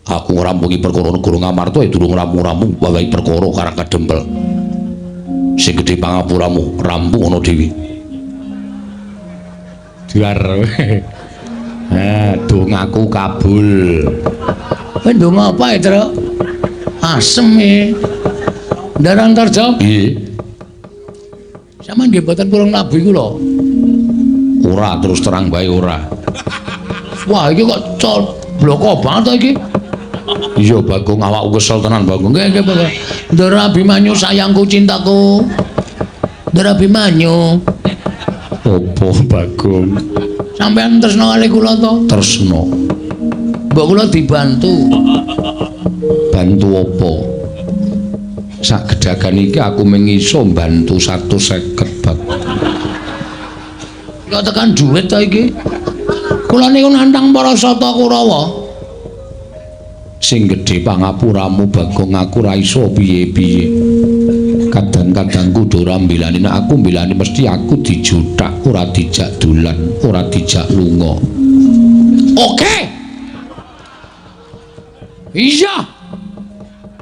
Aku ngrampungi perkara negara Ngamarta ya durung rampung-rampung wawahi perkara Karang Kadempel. Sing gedhe pangapuramu rampung ana dhewe. Duar. Eh, dongaku kabul. Kowe ndonga apa ya, Truk? Asem e. Ndara Antarja? Nggih. Sampeyan nggih mboten purung nabi kula. Ora, terus terang bae ora. Wah, iki kok bloko banget to iki. Iya, Bagong, awakku kesel tenan, Bagong. Nggih, nggih, Bagong. Ndara Abimanyu sayangku cintaku. Ndara Abimanyu. Apa, Bagong? Sampeyan tresna kali kula to? Tresna. Mbok kula dibantu. Bantu apa? Sak gedagan iki aku mung iso mbantu 150 bab. Kok tekan duit ta iki? Kula niku nantang para sata Kurawa. Sing gedhe pangapuramu Bagong, aku ora iso piye-piye. Kadang-kadang kudu ora mbelani, nek aku mbelani mesti aku dijuthak, ora dijak dolan, ora dijak lunga. Oke. Iya.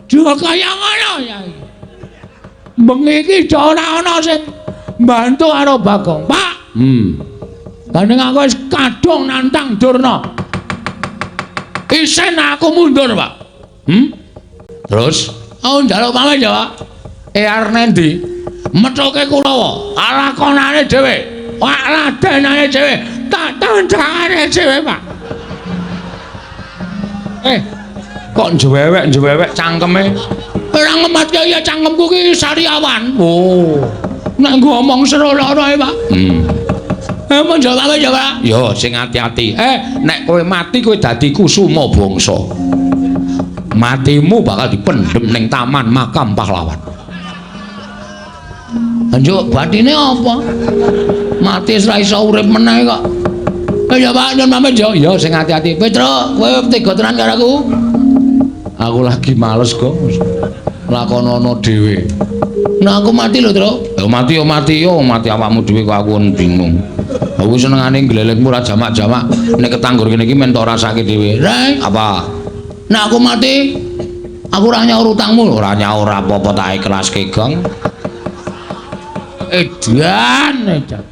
Juga kaya ngono ya. Bengi iki ora ana sing mbantu karo Bagong, Pak. Gandeng aku wis kadung nantang Durna. Isen aku mundur, Pak. Terus aku njaluk pamit ya, Pak. Arep nendi? Methuke Kurawa, lakonane dhewe. Wak ladenane dhewe, tak tandangane dhewe, Pak. Kok njewewek-njewewek cangkeme? Ora ngematke ya cangkemku ki sariawan. Oh. Nek nggo omong seru lara e, Pak. Mun jawab ya, Pak. Yo sing ati-ati. Nek kowe mati kowe dadi kusuma bangsa. Matimu bakal dipendhem ning taman makam pahlawan. Njuk batine apa? Mati wis ora iso urip meneh kok. Ya Pak, nyun pamit yo. Ya sing ati-ati. Petro, kowe tega tenan karo aku? Aku lagi males kok. Lakonono dhewe. Nah aku mati lho, Tru. Ya mati yo mati yo, mati awakmu dhewe kok aku bingung. Aku senengane glelekmu ora jamak-jamak. Nek ketanggur kene iki men tok rasake dhewe. Reng, apa? Nek aku mati, aku ora nyaur utangmu. Ora nyaur apa-apa tak ikhlaske, Gong. Edan, edan.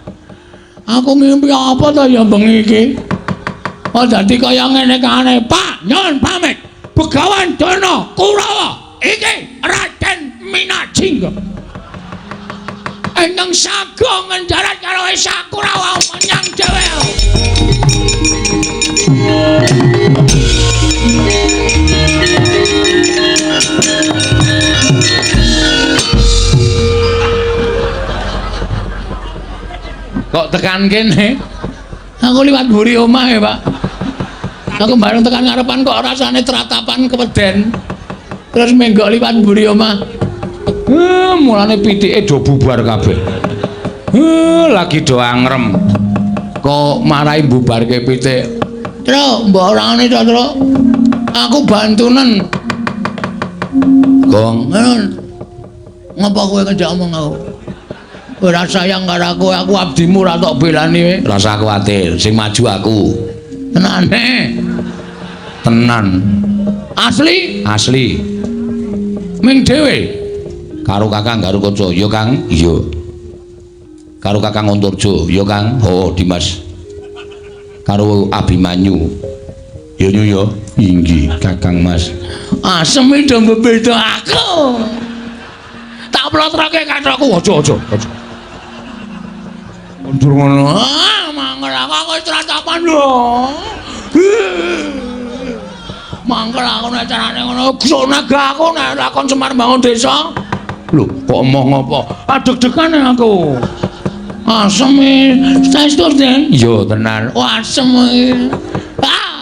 Aku ngimpi apa ta ya bengi iki? Oh dadi kaya ngene kane, Pak, nyun pamit. Begawan Durna Kurawa iki Raden Minajingga. Ingkang sago ngenjarat karo Esa Kurawa menyang dhewe. Kok tekan kene? Aku liwat mburi omah ya, Pak. Aku bareng tekan ngarepan kok rasane tratapan keweden. Terus menggok liwat mburi omah. Mulane pitike do bubar kabeh. Lagi do angrem. Kok marai mbubarke pitik. Truk, mbok orangane to, Truk. Aku bantunen. Gong, ngapa kowe ngejak omong aku? Ora sayang karo aku, aku abdimu ora tok belani kowe. Rasa kuwatir, sing maju aku. Tenane. Tenan. Asli? Asli. Ming dhewe. Karo Kakang Garukaca, ya Kang? Iya. Karo Kakang Antarja, ya Kang? Oh, Dimas. Karo Abimanyu. Ya nyu ya. Inggih, Kakang Mas. Asem iki do mbeda aku. Tak plotroke kathokku, aja aja aja. Mundur ngono. Ah, mangkel aku wis tratapan lho. Mangkel aku nek carane ngono, gesuk naga aku nek lakon Semar bangun desa. Lho, kok emoh ngopo? Adeg-degan aku. Asem e, saestu, Den. Iya, tenan. Oh, asem iki. Ah.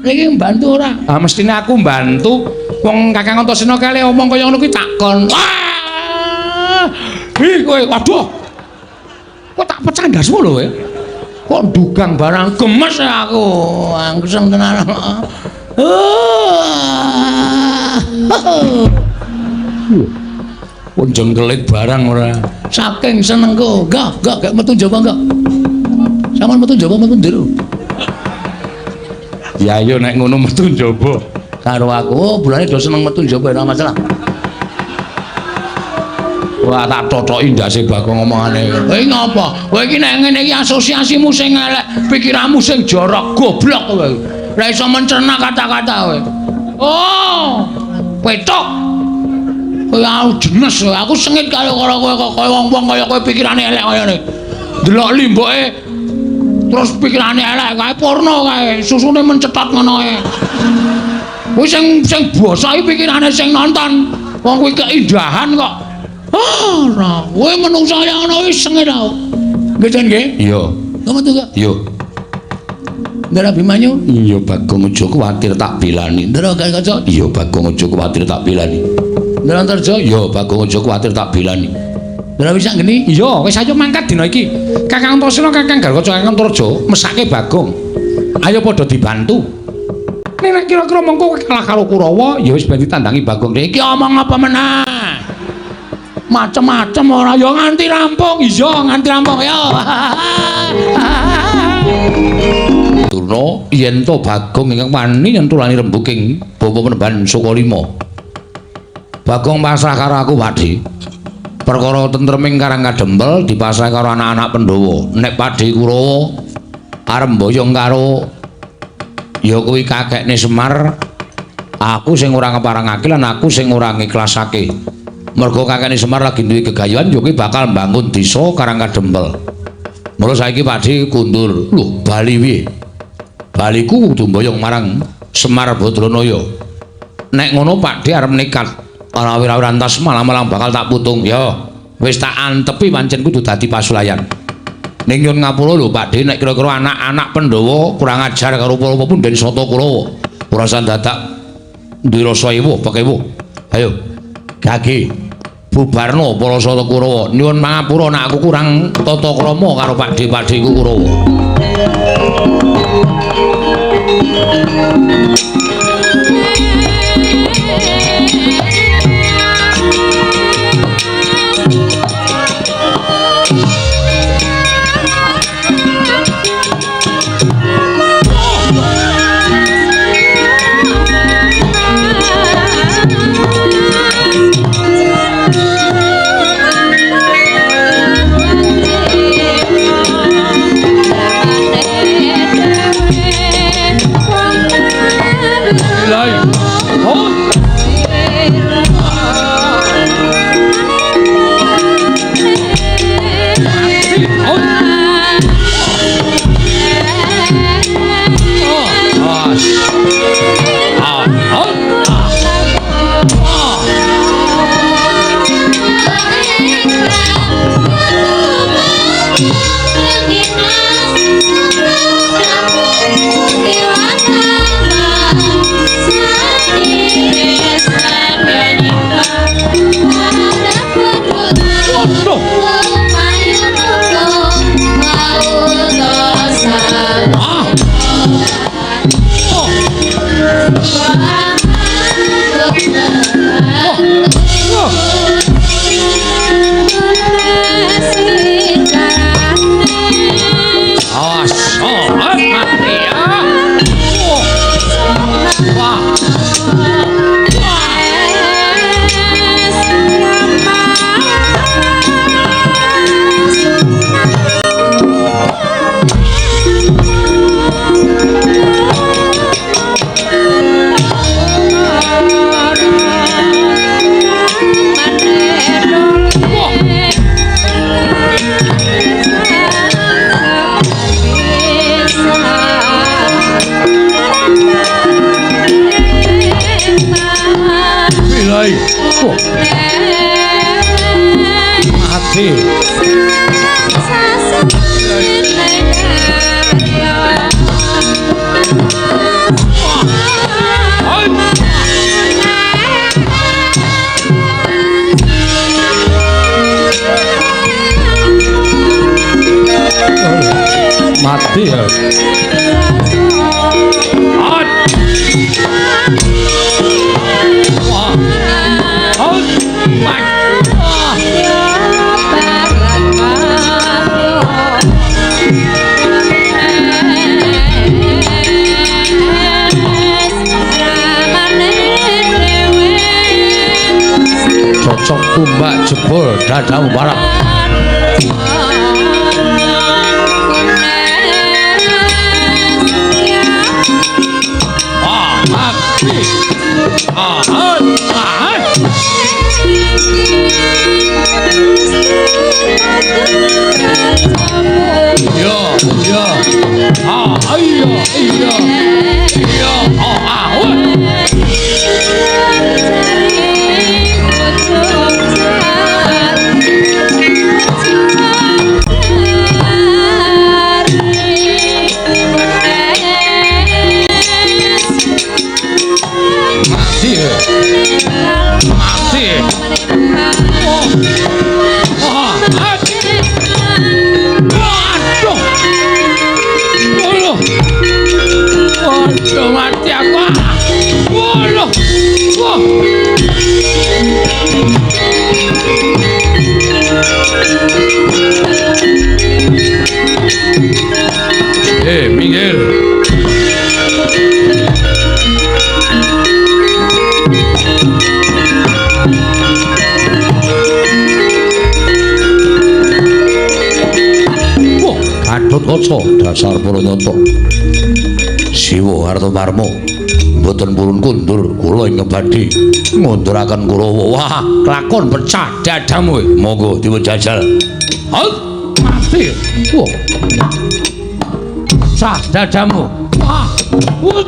Iki mbantu ora? Ah, mestine aku mbantu. Wong Kakang Antasena kale omong kaya ngono kuwi takon. Wah! Ih, kowe waduh. Kok tak pecah ndasmu lho kowe. Kok dugang barang gemes aku. Angsem tenan. Pun jengkelit barang ora. Saking senengku. Enggak metu njaba enggak. Sampeyan metu njaba metu njero. Ya ayo nek ngono metu njaba. Karo aku, oh, bulane do seneng metu njaba ora masalah. Wah, tak totoki ndase Bagong omongane. Kowe ngapa? Kowe iki nek ngene iki asosiasimu sing elek, pikiranmu sing jorok, goblok kowe. Ora iso mencerna kata-kata kowe. Oh, petok. Kowe aku jenes, aku sengit karo kowe kok kaya wong-wong kaya kowe pikirane elek kaya ngene. Delok limboke terus pikirane elek kae porno kae, susune mencetot ngono kae. Kuwi sing basa iki pikirane sing nonton. Wong kuwi keindahan kok. Ah, ora. Kowe menungsa kaya ngono wis sengit aku. Nggih, Jan nggih? Iya. Ngono to, Kak? Iya. Ndara Abimanyu? Iya Bagong aja kuwatir tak belani. Ndara Gatotkaca? Iya Bagong aja kuwatir tak belani. Ndara Antarja? Iya Bagong aja kuwatir tak belani. Ndara Wisanggeni? Iya, wis ayo mangkat dina iki. Kakang Antasena, Kakang Gatotkaca, Kakang Antarja mesake Bagong. Ayo padha dibantu. Nek kira-kira mengko kowe kalah karo Kurawa, ya wis ben ditandangi Bagong. Iki omong apa meneh? Macem-macem ora ya nganti rampung. Iya, nganti rampung ya. Durna yen to Bagong ingkang wani nyentulani rembuking bapa Penemban Sukalima. Bagong pasrah karo aku, Pakdhe. Perkara tentreming Karang Kadempel dipasrah karo anak-anak Pandhawa. Nek Pakdhe Kurawa arep mboyong karo ya kuwi kakekne Semar, aku sing ora ngeparangake lan aku sing ora ngiklasake. Mergo kakekne Semar lagi duwe gegayuhan ya kuwi bakal mbangun desa Karang Kadempel. Mula saiki Pakdhe kundur. Lho, bali piye? Baliku kudu mboyong marang Semar Badranaya. Nek ngono Pakdhe arep nekat ora wira-wirantas malah-malah bakal tak putung. Ya, wis tak antepi pancen kudu dadi pasulayan. Ning nyun ngapura lho Pakdhe, nek kira-kira anak-anak Pandhawa kurang ajar karo para punden Sata Kurawa. Ora usah dadak duwe rasa ewuh pekewuh. Ayo, gage bubarno para Sata Kurawa. Nyuwun pangapura nek aku kurang tata krama karo Pakdhe-pakdheku Kurawa. Mati ya. Cocok tumbak jebol dadamu parah. Iya, ah, iya, iya, iya, ah, ah, Gatotkaca dasar para nyata. Siwa Kartomarma mboten purun kundur kula ingkang badhe ngunduraken Kurawa. Wah, lakon pecah dadamu. Monggo dipun jajal. Halt, mati. Wah. Pecah dadamu. Wah. Wah.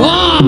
Wah.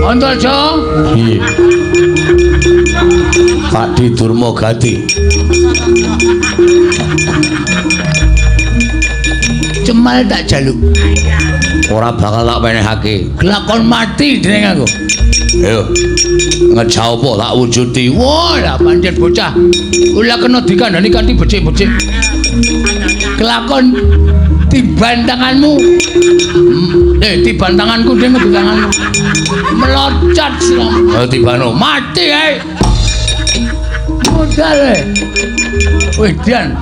Antarja. Nggih. Pakdi Durmagati. Cemal tak jaluk. Ora bakal tak penehake. Kelakon mati dening aku. Ayo. Ngejawab tak wujudi. Wah, lah pancen bocah. Kula kena dikandani kanthi becik-becik. Kelakon tiban tanganmu. Tiban tanganku ding tanganmu. Meloncat sira. Oh, tibano mati ae. Modal e. Wih, Dian.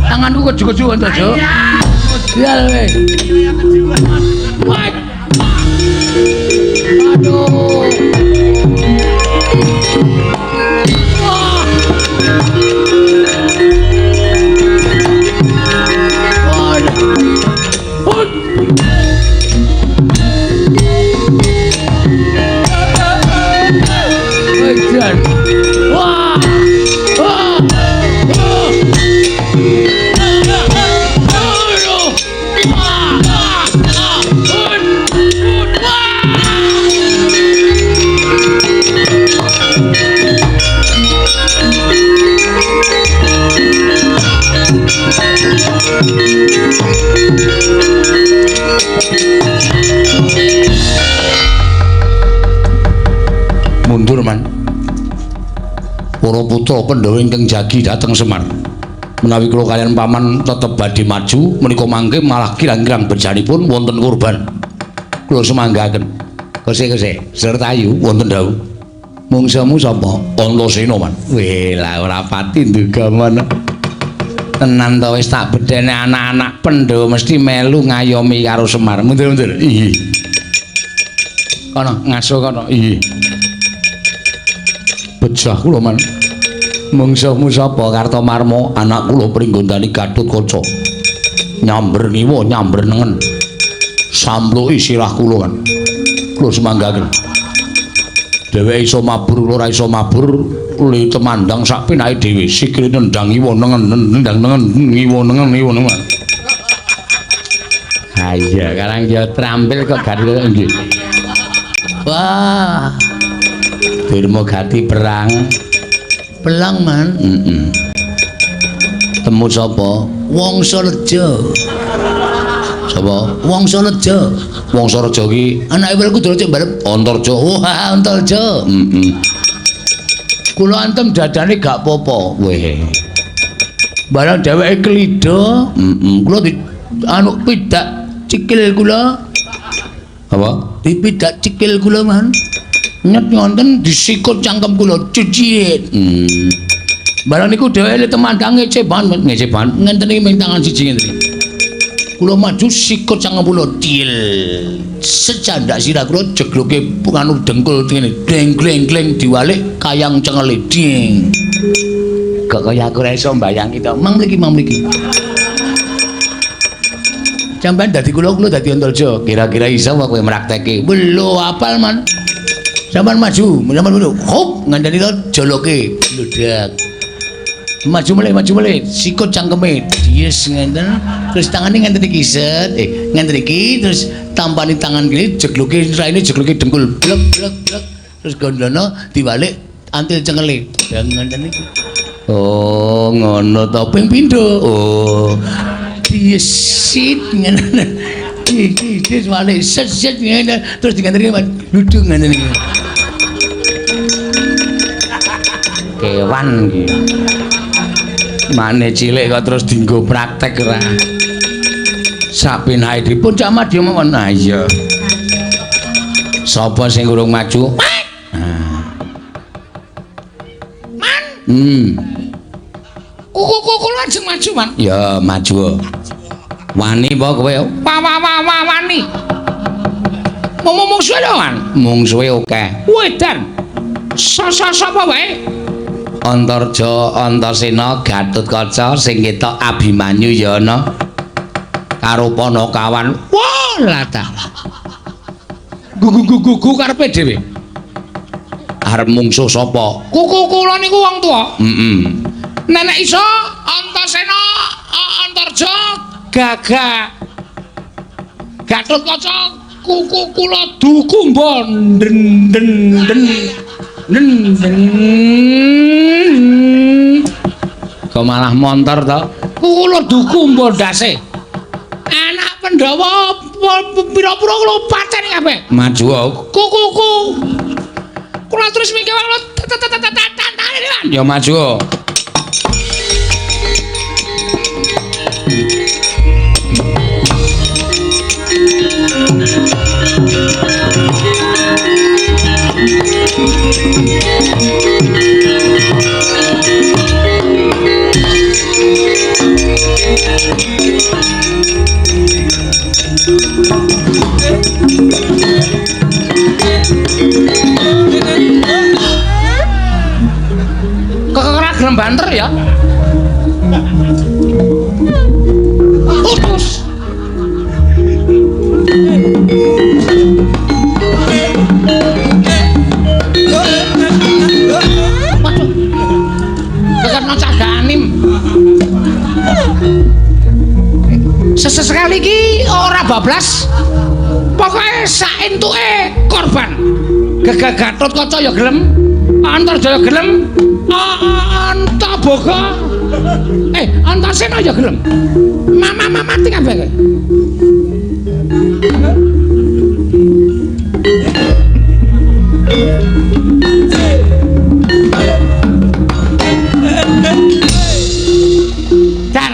Tanganku keju-keju Antarja. Modal e. Aduh. Wah. Wah. Wah. Mundur man. Para putra Pandhawa ingkang jagi dhateng Semar. Menawi kula kaliyan paman tetep badhe maju menika mangke malah kirang-kirang bejanipun wonten korban. Kula sumanggaken. Kose-kose Sertayu wonten dawuh. Mungsuhmu sapa? Antasena man. Weh lah ora pati nduga men. Tenan to wis tak bedhene anak-anak Pandhawa mesti melu ngayomi karo Semar. Mundur-mundur. Iya. Kono ngaso kono. Iya. Bejah kula man. Mungsuhmu sapa? Kartomarma, anak kula Pringgondani Gatotkaca. Nyamber ngiwa, nyamber nengen. Sampluki sirah kula kan. Kula sumanggaken. Dheweke iso mabur, kula ora iso mabur, le temandang sak penake dhewe. Sikile nendang ngiwa nengen, nendang nengen, ngiwa nengen, ngiwa nengen. Ha iya, karang ya trampil kok gathuk nggih. Wah. Durmagati perang. Pelang man. Heeh. Temu sapa? Wangsareja. Sapa? Wangsareja. Wangsareja ki anake Werkudara cek mbalep Antarja. Wah, Antarja. Heeh. Kula antem dadane gak apa-apa. Weh. Barang dheweke klida, heeh. Kula di anu pidak cikil kula. Apa? Dipidak cikil kula man. Nyet ngonten disikut cangkem kula cicit. Barang niku dheweke temandang ngece banget, ngece banget. Ngenten iki ming tangan siji ngenten iki. Kula maju sikut cangkem kula til. Secandak sirah kula jegloke anu dengkul ngene. Gleng gleng gleng diwalik kayang cengele ding. Kok kaya aku ora iso mbayangi to. Mang mriki, mang mriki. Sampeyan dadi kula, kula dadi Antarja. Kira-kira iso apa kowe mrakteke? Lho, apal man. Sampeyan maju, sampeyan ngono. Hop, ngandani to joloke bludak. Maju mulih, sikut cangkeme. Dies ngenten, terus tangane ngenten iki set, ngenten iki terus tampani tangan kiri jegloke raine jegloke dengkul blek blek blek. Terus gondono diwalik Antil cengele. Ya ngoten niku. Oh, ngono to ping pindho. Oh. Diesit ngene. Iki iki wale set set ngene terus diganteni duduk ngene iki. Kewan iki. Mane cilik kok terus dienggo praktek ora. Sapenae dipun Cak Madya mawon. Ah iya. Sapa sing urung maju? Man. Kuku lajeng maju, Man. Ya, maju. Wani apa kowe? Wa wa wa wa wani. Mungsuhe lho, Man. Mungsuhe akeh. Wedan. Sapa wae? Antarja, Antasena, Gatotkaca sing ketok Abimanyu ya ana. Karo Panakawan. Wah, lah ta. Gugu-gugu karepe dhewe. Arep mungsuh sapa? Kuku kula niku wong tuwa. Heeh. Nenek iso Antasena, Antarja, Gagah. Gatotkaca, kuku kula dukumba den den den. Den den. Kok malah montor to? Kuku kula dukumba ndase. Anak Pandhawa pira-pira kula pateni kabeh. Maju. Kukuku. Kula terus mikir kula tantane, Man. Ya maju. Kok gelem banter ya? Putus. Waduh. Kekena cah ganim. Sesekali iki ora bablas. Pokoke sak entuke korban. Gagah Gatotkaca ya gelem, Antarja ya gelem, Antaboga. Antasena ya gelem. Mama mati kabeh kowe. Dar.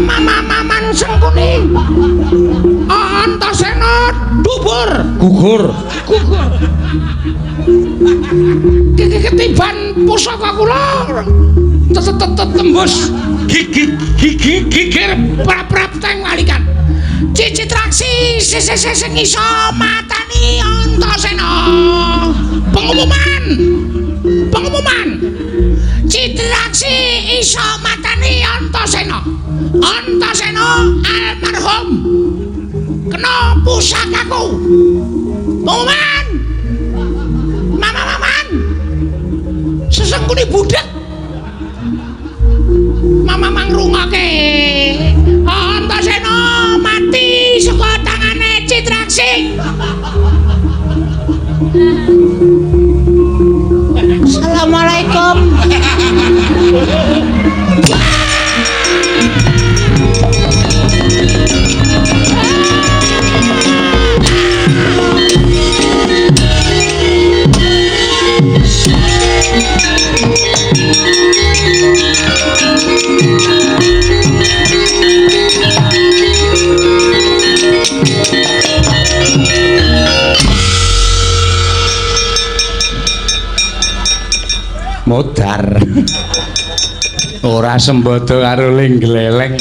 Mama-maman Sengkuni. Antasena dubur, gugur, gugur. Ketiban pusaka kula tembus gigir gigir prap-prap teng walikan. Cicitraksi sing iso matani Antasena. Pengumuman. Pengumuman. Citraksi iso matani Antasena. Antasena almarhum kena pusakaku. Pengumuman. Mama-maman. Sesengkuni budhek. Mama mangrungoke. Antasena mati saka tangane Citraksi. Assalamualaikum. Modar. Ora sembodo karo ling gleleng.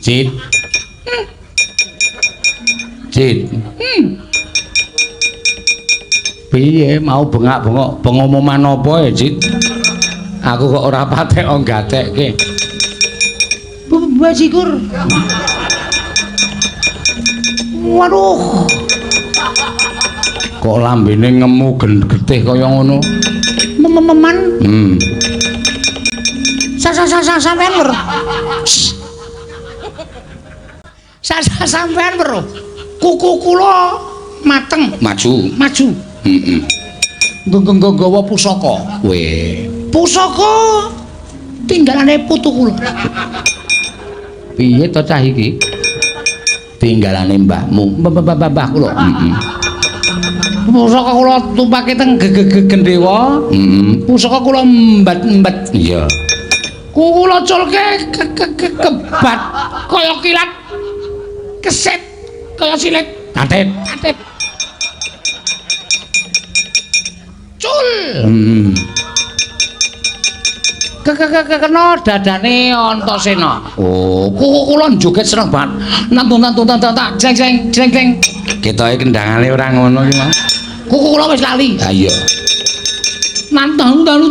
Cit. Cit. Piye mau bengak-bengok pengumuman apa ya, Cit? Aku kok ora patek gatekke. Bajigur. Waduh. Kok lambene ngemu getih kaya ngono? Mememan. Sampean lho. Sampean lho. Kuku kula mateng. Maju. Maju. Heeh. Nggawa pusaka. Weh. Pusaka tinggalane putu kula. Piye to cah iki? Tinggalane mbahmu. Mbah kula. Heeh. Pusaka kula tumpake teng gendhewa. Heeh. Pusaka kula mbat-mbat. Iya. Kula culke kebat kaya kilat. Keset kaya silit. Tatit. Tatit. Cul. Kena dadane Antasena. Oh, kula joget seneng banget. Nantun tak jeng jeng jeng jeng. Ketoke kendangane ora ngono iki, Mas. Kuku kula wis lali. Ha iya. Nantun tantun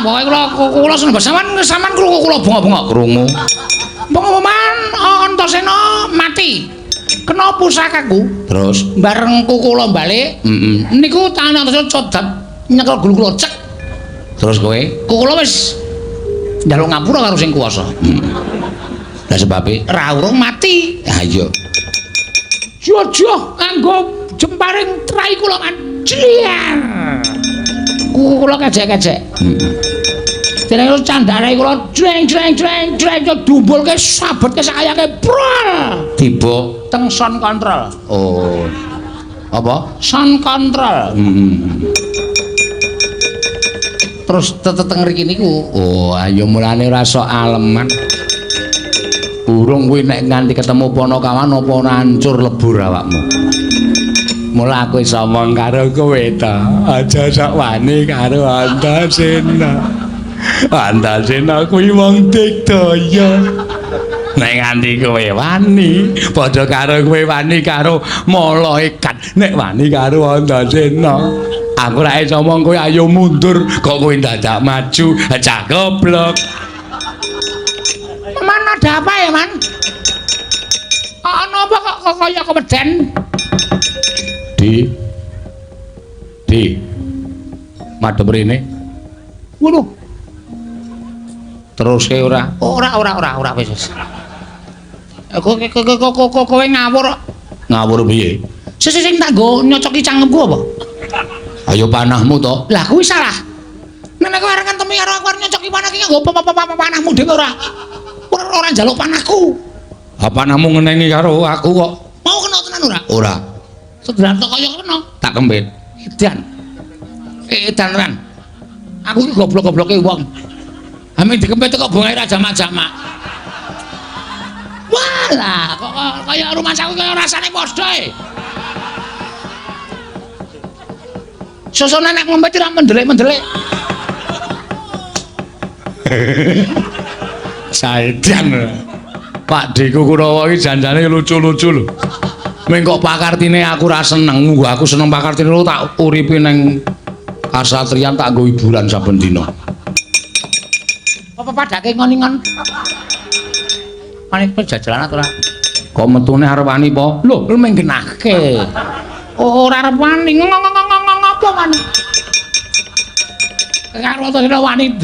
pokoke kula seneng banget. Sampeyan krungu kula bengok-bengok krungu. Pengumuman Antasena mati. Kena pusakaku. Terus bareng kuku kula balik. Heeh. Niku tangan Antasena codap nyekel gulu kula cek. Terus kowe? Kuku kula wis njaluk ngapura karo sing kuwasa. Lah sebabe ra urung mati. Ha iya. Jojoh nganggo jemparing trai kula kan. Jliar. Kuku kula kejek-kejek. Heeh. Dene candane kula jreng jreng jreng jreng dumbulke sabetke sakayake brol. Tiba teng sound control. Oh. Apa? Sound control. Heeh. Terus teteng mriki niku. Oh, ayo mulane ora sok aleman. Burung kuwi nek nganti ketemu Panakawan apa ora hancur lebur awakmu. Mula aku iso omong karo kowe ta. Aja sok wani karo Antasena. Antasena kuwi wong digdaya. Nek nganti kowe wani, padha karo kowe wani karo malaikat. Nek wani karo Antasena, aku ora iso omong kowe ayo mundur, kok kowe dadak maju, cah goblok. Man ada apa ya, Man? Ana apa kok kaya keweden? Di. Di. Madhep rene. Waduh. Teruske ora? Ora wis wis. Kowe ngawur. Ngawur piye? Sing tak nggo nyocoki cangkemku apa? Ayo panahmu to. Lah kuwi salah. Nek kowe arep ngentemi karo aku arep nyocoki panah iki nganggo panahmu dhewe ora. Ora njaluk panahku. Ha panahmu ngenengi karo aku kok. Mau kena tenan ora? Ora. Sedelan tok kaya kena. Tak kempit. Edan. Edan tenan. Aku iki goblok-gobloke wong. Ame dikempit kok bongae ra jamak-jamak. Walah, kok kaya rumah saku kaya rasane padha e. Sosone nek ngempit ora mendelik-mendelik. Saedan. Pak Deku Kurawa iki janjane lucu-lucu lho. Ming kok pakartine aku ora seneng. Aku seneng pakartine lho tak uripi ning kasatriyan tak nggo hiburan saben dina. Apa padake ngon-ngon? Panik pejajalan ora? Kok metune arep wani po? Lho, lho menggenahke. Ora arep wani ngopo wani? Karo to wani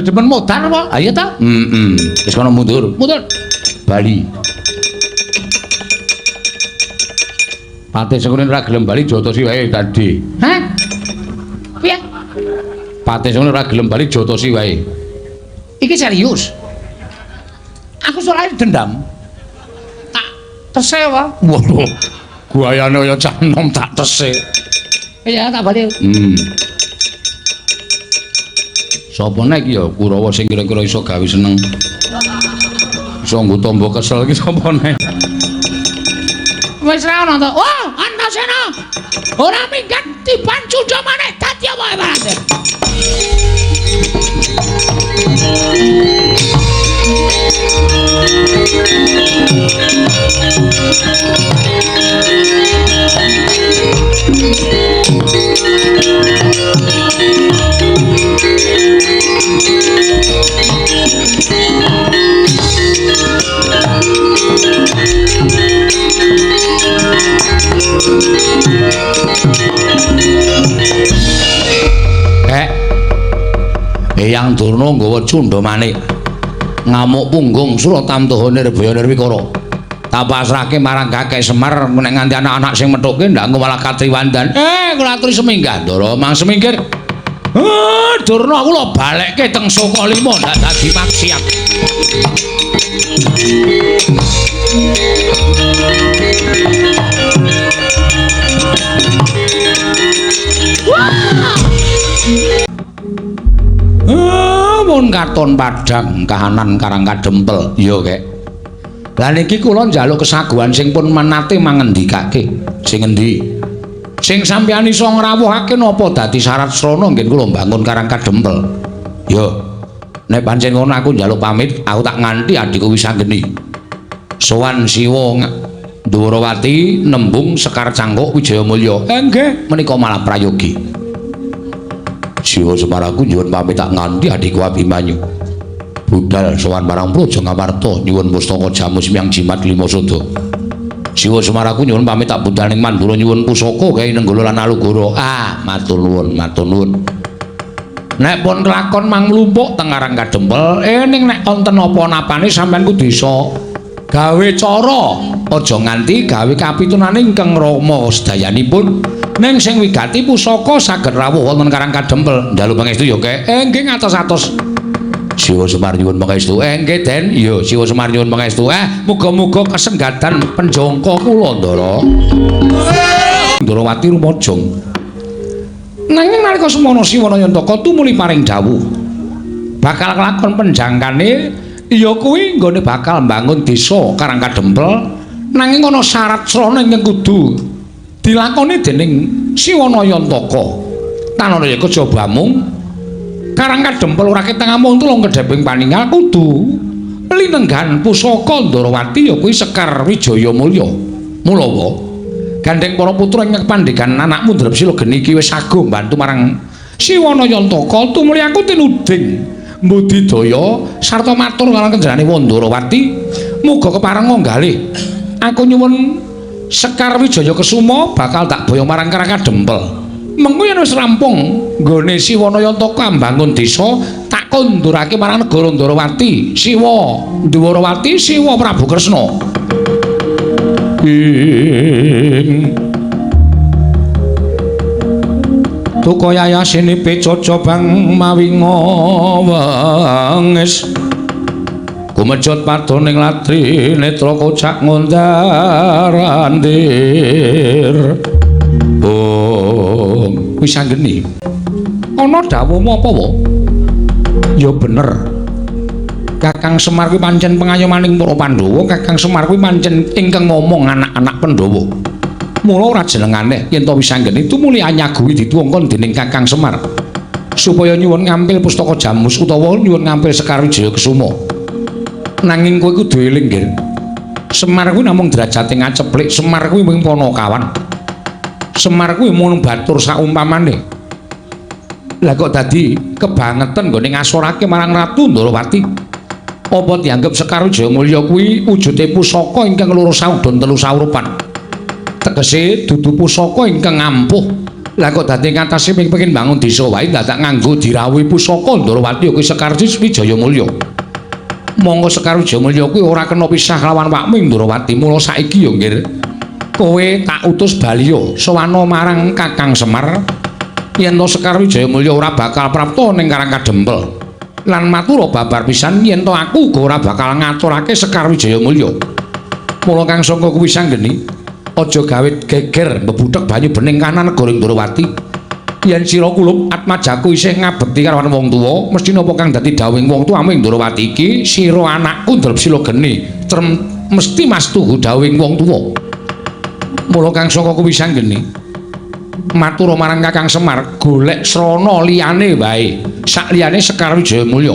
demen modar apa? Ha iya ta? Heeh. Wis kono mundur. Mundur. Bali. Patih Sengkuni ora gelem bali jotosi wae tadi. Hah? Piye? Patih Sengkuni ora gelem bali jotosi wae. Iki serius. Aku soalnya dendam. Tak tese apa? Waduh. Guayane kaya cah nom tak tese. Iya, tak bali. Sapa nek ya Kurawa sing kira-kira iso gawe seneng. Iso nggo tombo kesel iki sapa nek? Wis ra ono to. Wah, Antasena. Ora minggat tiban cundha maneh dadi apa wae. Eyang Durna nggawa cundha manik ngamuk punggung Suratamtaha Nirbaya Nirwikara. Tak pasrahke marang Kakek Semar nek nganti anak-anak sing methuke ndak engko malah katriwandan. Kula aturi seminggah Ndara, mang semingkir. Durna kula balekke teng Sukalima ndak dadi maksiat. Mun katon padhang kahanan Karang Kadempel. Iya, Kek. Lah niki kula njaluk kesaguhan sing pun menate mangendikake. Sing endi? Sing sampeyan iso ngrawuhake napa dadi syarat srana ngen kula mbangun Karang Kadempel. Ya. Nek pancen ngono aku njaluk pamit, aku tak nganti adhiku Wisanggeni. Sowan Siwa Ndwarawati nembung Sekar Cangkuk Wijayamulya. Nggih, menika malah prayogi. Siwa Semar aku nyuwun pamit tak nganti adhiku Abimanyu. Budal sowan marang Praja Ngamarta nyuwun pustaka jamus miang jimat lima sada. Siwa Semar aku nyuwun pamit tak budal ning Mandura nyuwun pusaka gawe Nenggala lan Alugoro. Ah, matur nuwun, matur nuwun. Nek pun kelakon mang mlumpuk teng Karang Kadempel, ning nek wonten apa-napane sampean kudu iso gawe cara, aja nganti gawe kapitunane ingkang rama sedayanipun. Ning sing wigati pusaka saged rawuh wonten Karang Kadempel. Njaluk pangestu ya, Kek. Nggih ngatos-atos. Siwa Semar nyuwun pangestu. Nggih, Den. Iya, Siwa Semar nyuwun pangestu. Muga-muga kesenggatan penjangka kula, Ndara. Ndrawati rumajang. Nanging nalika semono Siwana Yantaka tumuli paring dawuh bakal kelakon penjangkane ya kuwi nggone bakal mbangun desa Karang Kadempel, nanging ana syarat srana ingkang kudu dilakoni dening Siwana Yantaka. Tanana ya kejaba mung Karang Kadempel ora ketang amung tulung kedheping paningal kudu linenggan pusaka Ndrawati ya kuwi Sekar Wijaya Mulya. Mulawa gandeng para putra ingkang pandhegan anakmu Drepsila geni iki wis sago mbantu marang Siwana Yantaka tumuli aku tinuding mbudidaya sarta matur marang kenjarane Wandrawati muga kepareng nggalih. Aku nyuwun Sekar Wijaya Kesuma bakal tak boyong marang Karang Kadempel. Mengko yen wis rampung nggone Siwana Yantaka mbangun desa tak kondurake marang negara Ndrawati, Siwa Ndwarawati, Siwa Prabu Kresna. Ing Tuka yayasine pecoco bang mawi ngawengis gumejot padoning latri netra kocak ngundar andir. Oh, Wisanggeni ana dawuhmu apa wa? Ya bener. Kakang Semar kuwi pancen pengayomaning para Pandhawa, Kakang Semar kuwi pancen ingkang ngomong anak-anak Pandhawa. Mula ora jenengane yen to Wisanggeni tumuli anyaguhi dituwongkon dening Kakang Semar supaya nyuwun ngampil pustaka jamus utawa nyuwun ngampil Sekar Wijaya Kesuma. Nanging kowe kudu eling, Nggir. Semar kuwi namung derajate ngaceplik, Semar kuwi mung panakawan. Semar kuwi mung batur saumpamane. Lah kok dadi kebangetan nggone ngasorake marang Ratu Ndrawati? Apa dianggep Sekar Wijaya Mulya kuwi wujude pusaka ingkang loro saudon telu saurupan? Tegese dudu pusaka ingkang ampuh. Lah kok dadi ngatasi pengin bangun desa wae dadak nganggo dirawuhi pusaka Ndrawati kuwi Sekar Wijaya Mulya. Monggo Sekar Wijaya Mulya kuwi ora kena pisah lawan wakmu Ndrawati. Mula saiki ya, Nggir, kowe tak utus baliya sowana marang Kakang Semar yen to Sekar Wijaya Mulya ora bakal prapta ning Karang Kadempel. Lan matura babar pisan yen to aku uga ora bakal ngaturake Sekar Wijaya Mulya. Mula kang sangka kuwi Wisanggeni aja gawe geger mbebuthek banyu bening kanan negara Ndrawati. Yen sira kulup atmajaku isih ngabekti karo wong tuwa, mesti napa kang dadi dawuhing wong tuwamu ing Ndrawati iki sira anakku Drepsila geni mesti mastuhu dawuhing wong tuwa. Mula kang saka kuwi Wisanggeni matur marang Kakang Semar golek srana liyane wae sak liyane Sekar Wijaya Mulya.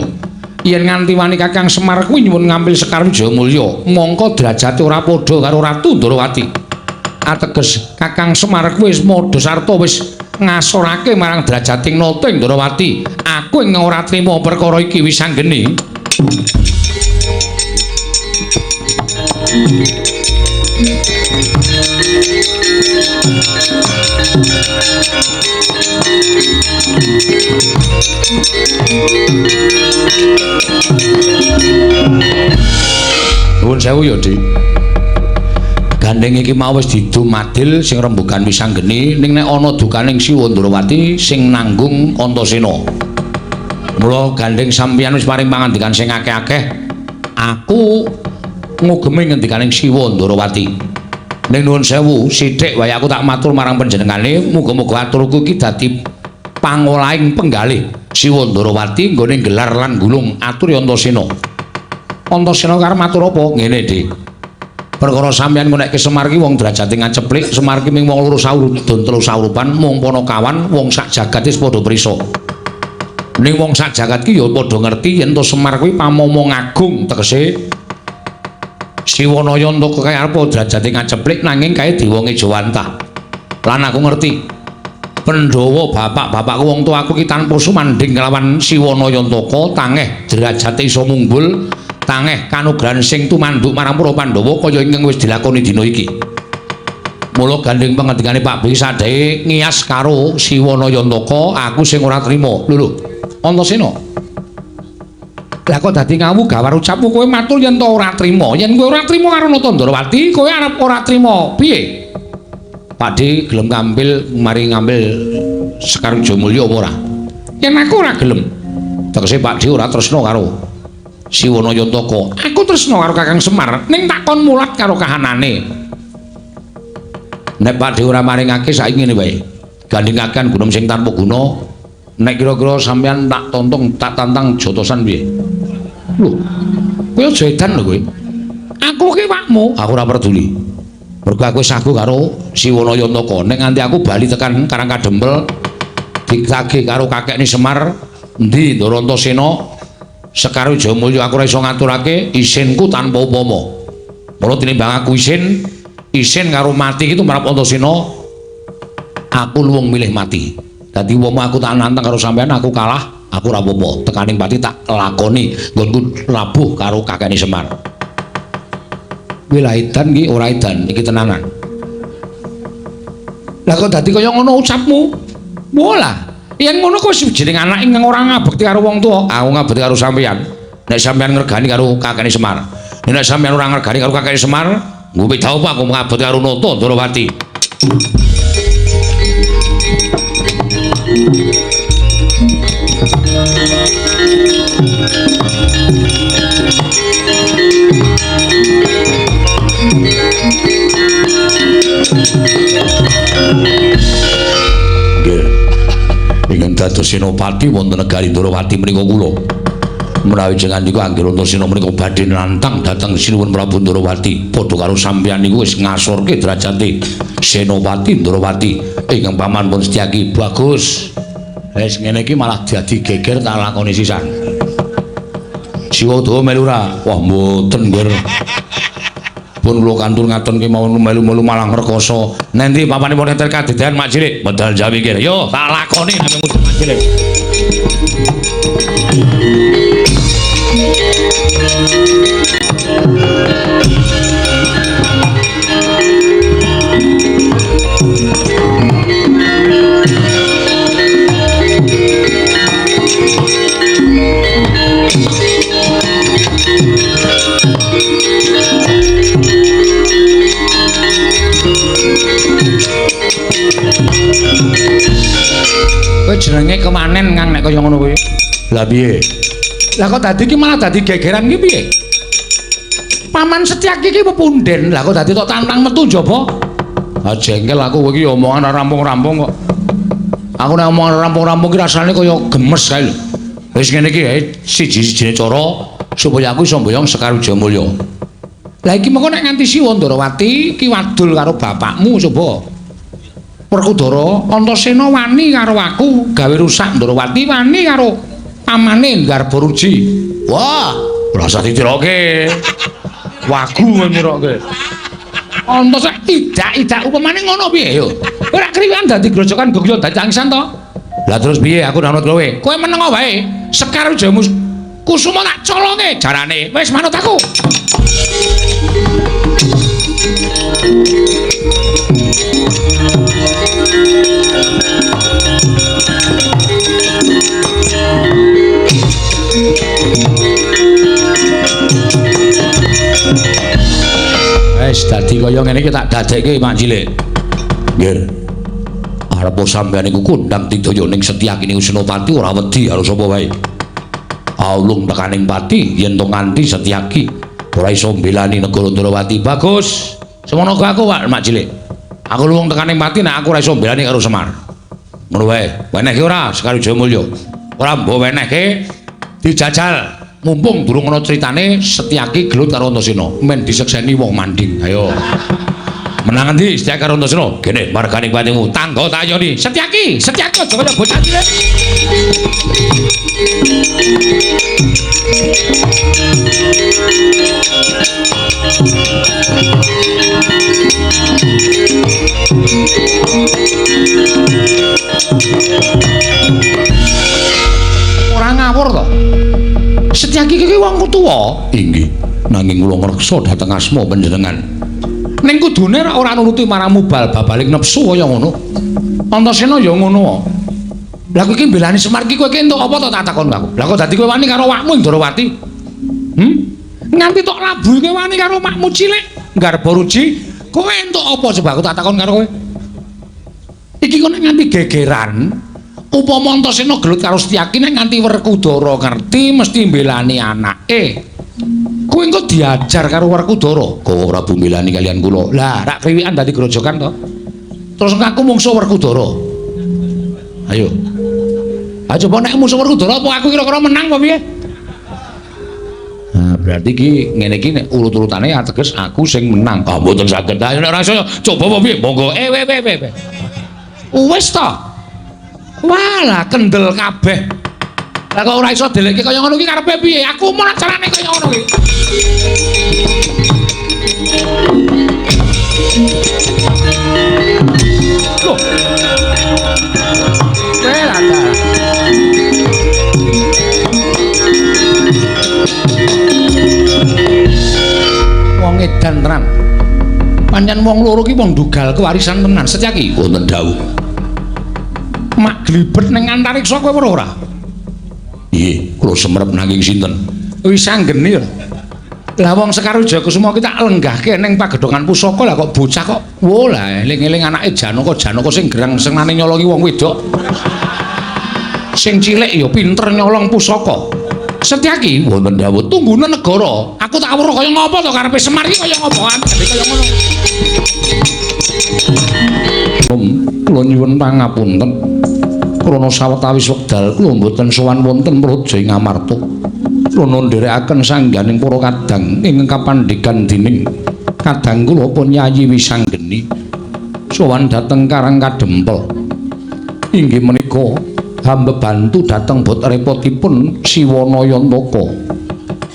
Yen nganti wani Kakang Semar kuwi nyuwun ngambil Sekar Wijayamulya, mongko derajate ora padha karo Ratu Ndorowati. Ateges Kakang Semar kuwi wis madha sarta wis ngasorake marang derajating nata ing Ndorowati. Aku ing ora trima perkara iki wis anggene. Nuwun sewu ya, Dik. Gandeng iki mau wis didum adil sing rembugan wisanggeni, ning nek ana dukaning Siwa Ndorowati sing nanggung Antasena. Mula gandeng sampeyan wis paring pangandikan sing akeh-akeh, aku ngugemi ngendikaning Siwa Ndorowati. Ning nuwun sewu, sithik wae aku tak matur marang panjenengane, muga-muga aturku iki dadi pangolahing penggalih Siwa Ndorowati nggone gelar lan gulung aturi Antasena. Antasena karep matur apa? Ngene, Dik. Perkara sampeyan ngonekke Semar ki wong derajate ngaceplik, Semar ki ming wong loro saurudun telu saurupan, mung panakawan wong sak jagat wis padha prisa. Ning wong sak jagat ki ya padha ngerti yen to Semar kuwi pamomong agung, tegese Siwanaya entuk kaya apa derajate ngaceplik nanging kae dewa ngejawantah. Lan aku ngerti Pandhawa bapak-bapakku wong tuaku ki tanpa sumandhing kelawan Siwanaya Antaka tangeh derajate iso munggul, tangeh kanugrahan sing tumanduk marang para Pandhawa kaya ingkang wis dilakoni dina iki. Mula gandeng pangendikane Pak Bi sadhae ngiyas karo Siwanaya Antaka, aku sing ora trima. Lho lho, Antasena. Lah kok dadi ngawu gawar ucapmu kowe matur yen to ora trima. Yen kowe ora trima karo Nata Ndorowati, kowe arep ora trima piye? Pak D gelem ngambil mari ngambil Sekar Wijayamulya apa ora? Yen aku ora gelem. Tegese Pak D ora tresna karo Siwanaya Antaka. Aku tresna karo Kakang Semar, ning tak kon mulat karo kahanane. Nek Pak D ora maringake saiki ngene wae. Gandhengaken gunung sing tanpa guna. Nek kira-kira sampeyan tak tontong, tak tantang jotosan piye? Lho, kowe aja edan lho kowe. Aku ki wakmu, aku ora peduli. Mergo aku wis sagu karo Siwanaya Antaka. Nek nganti aku bali tekan Karang Kadempel ditagih karo kakekne Semar, endi Ndara Antasena, Sekar Wijayamulya aku ora iso ngaturake isinku tanpa upama. Mula tinimbang aku isin, isin karo mati iki tumrap Antasena, aku luwung milih mati. Dadi wong aku tak nantang karo sampean, aku kalah, aku ora apa-apa. Tekaning pati tak lakoni nggonku labuh karo kakekne Semar. Kuwi lah edan iki ora edan, iki tenanan. Lah kok dadi kaya ngono ucapmu? Walah, yen ngono kok jeneng anak ingkang ora ngabekti karo wong tuwa, aku ngabekti karo sampeyan. Nek sampeyan ngregani karo kakekne Semar. Nek sampeyan ora ngregani karo kakekne Semar, nggo beda apa aku ngabekti karo Nata Ndorowati. Nggih. Ingkang dados senopati wonten negari Ndorowati menika kula. Menawi jenengan niku anggere Antasena menika badhe nantang dhateng Sinuwun Prabu Ndorowati, padha karo sampeyan niku wis ngasorke derajate Senopati Ndorowati ingkang paman pun Setyaki. Bagus. Wis ngene iki malah dadi geger tak lakoni sisan. Siwa Dawa melu ora? Wah mboten, Ngger. Pun kula kantur ngaten kemawon melu-melu malah ngrekoso. Nanti papanipun enten kadedan Mak Cilik, medal Jawi kira. Yo, tak lakoni nek musuh Mak Cilik. Kowe jenenge kemanen Kang nek kaya ngono kuwi. Lah piye? Lah kok dadi iki malah dadi gegeran iki piye? Paman Setyaki iki pepunden. Lah kok dadi tok tantang metu njaba? Ah jengkel aku kowe iki omongan ora rampung-rampung kok. Aku nek omongan rampung-rampung iki rasane kaya gemes kae lho. Wis ngene iki siji-sijine cara supaya aku iso mboyong Sekar Wijayamulya. Lah iki mengko nek nganti Siwa Ndorowati ki wadul karo bapakmu coba. Werkudara Antasena wani karo aku gawe rusak Ndorowati, wani karo pamane Garbaruji. Wah, ora usah ditiroke. Wagu nyiroke. Antasena tidak upamane ngono piye yo. Ora kriwikan dadi grojokan gogyo dadi tangisan to. Lah terus piye aku manut kowe? Kowe meneng wae. Sekar Wijaya Kusuma tak colonge jarane. Wis manut aku. Wis dadi kaya ngene iki tak dadekke Mak Cilik. Nggih. Arep sampeyan iku kondang tidaya ning Setyaki ning Senopati ora wedi karo sapa wae. Aulung tekaning pati yen to nganti Setyaki ora iso mbelani negara Ndrawati. Bagus. Semono aku Pak Mak Cilik. Aku luwung tekaning pati nek aku ora iso mbelani karo Semar. Ngono wae. Wenehke ora Sekar Wijayamulya? Ora mbok wenehke dijajal. Mumpung durung ana critane Setyaki gelut karo Antasena, men disekseni wong manding. Ayo. Menang endi Setyaki karo Antasena? Kene margane patimu tangga tayoni. Setyaki, Setyaki aja kaya bocah cilik. Ora ngawur to. Setyaki iki wong tuwa. Inggih, nanging kula ngreksa dhateng asma panjenengan. Ning kudune ora nuruti marang mubal babaling nepsu kaya ngono. Antasena ya ngono. Lah kowe iki mbelani Semar iki kowe iki entuk apa to tak takon aku. Lah kok dadi kowe wani karo awakmu Ndrawati? Nganti tok labuhi kowe wani karo makmu cilik Garbaruji, kowe entuk apa coba aku tak takon karo kowe. Iki kok nek nganti gegeran upama Antasena gelut karo Setyaki nek nganti Werkudara ngerti mesti mbelani anake. Kowe engko diajar karo Werkudara. Kowe Prabu mbelani kalian kula. Lah rak kriwikan dadi grojokan to. Terus aku mungsuh Werkudara. Ayo. Ha coba nek musuh Werkudara apa aku kira-kira menang apa piye? Nah, berarti iki ngene iki nek urut-urutane ateges aku sing menang. Ah mboten saged. Ayo nek ora iso coba apa piye? Monggo. We. Wis to. Walah kendel kabeh. Lah kok ora iso delekke kaya ngono iki karepe piye? Aku mau carane kaya ngono iki. Loh. Welah ta. Wong edan tenan. Pancen wong loro ki wong dugal kewarisan tenan. Setyaki wonten dawuh. Mak glibet ning antariksa kowe weruh ora? Nggih, kula semerep nanging sinten? Wis anggene lho. Lah wong Sekar Wijaya Kusuma ki tak lenggahke ning pagedhongan pusaka lah kok bocah kok wo lah eling-eling anake Janaka, Janaka sing gerang senengane nyolongi wong wedok. Sing cilik ya pinter nyolong pusaka. Setyaki wonten dawuh tunggune negara. Aku tak weruh kaya ngopo to karepe Semar iki kaya ngopo kaya ngono. Kula nyuwun pangapunten. Krana sawetawis wekdal kula mboten sowan wonten praja ing Amarta. Krana ndherekaken sangganing para kadang ingkang kapandhegan dening kadang kula pun Yayi Wisanggeni sowan dhateng Karang Kadempel. Inggih menika hamba bantu dhateng bot repotipun Siwana Yantaka.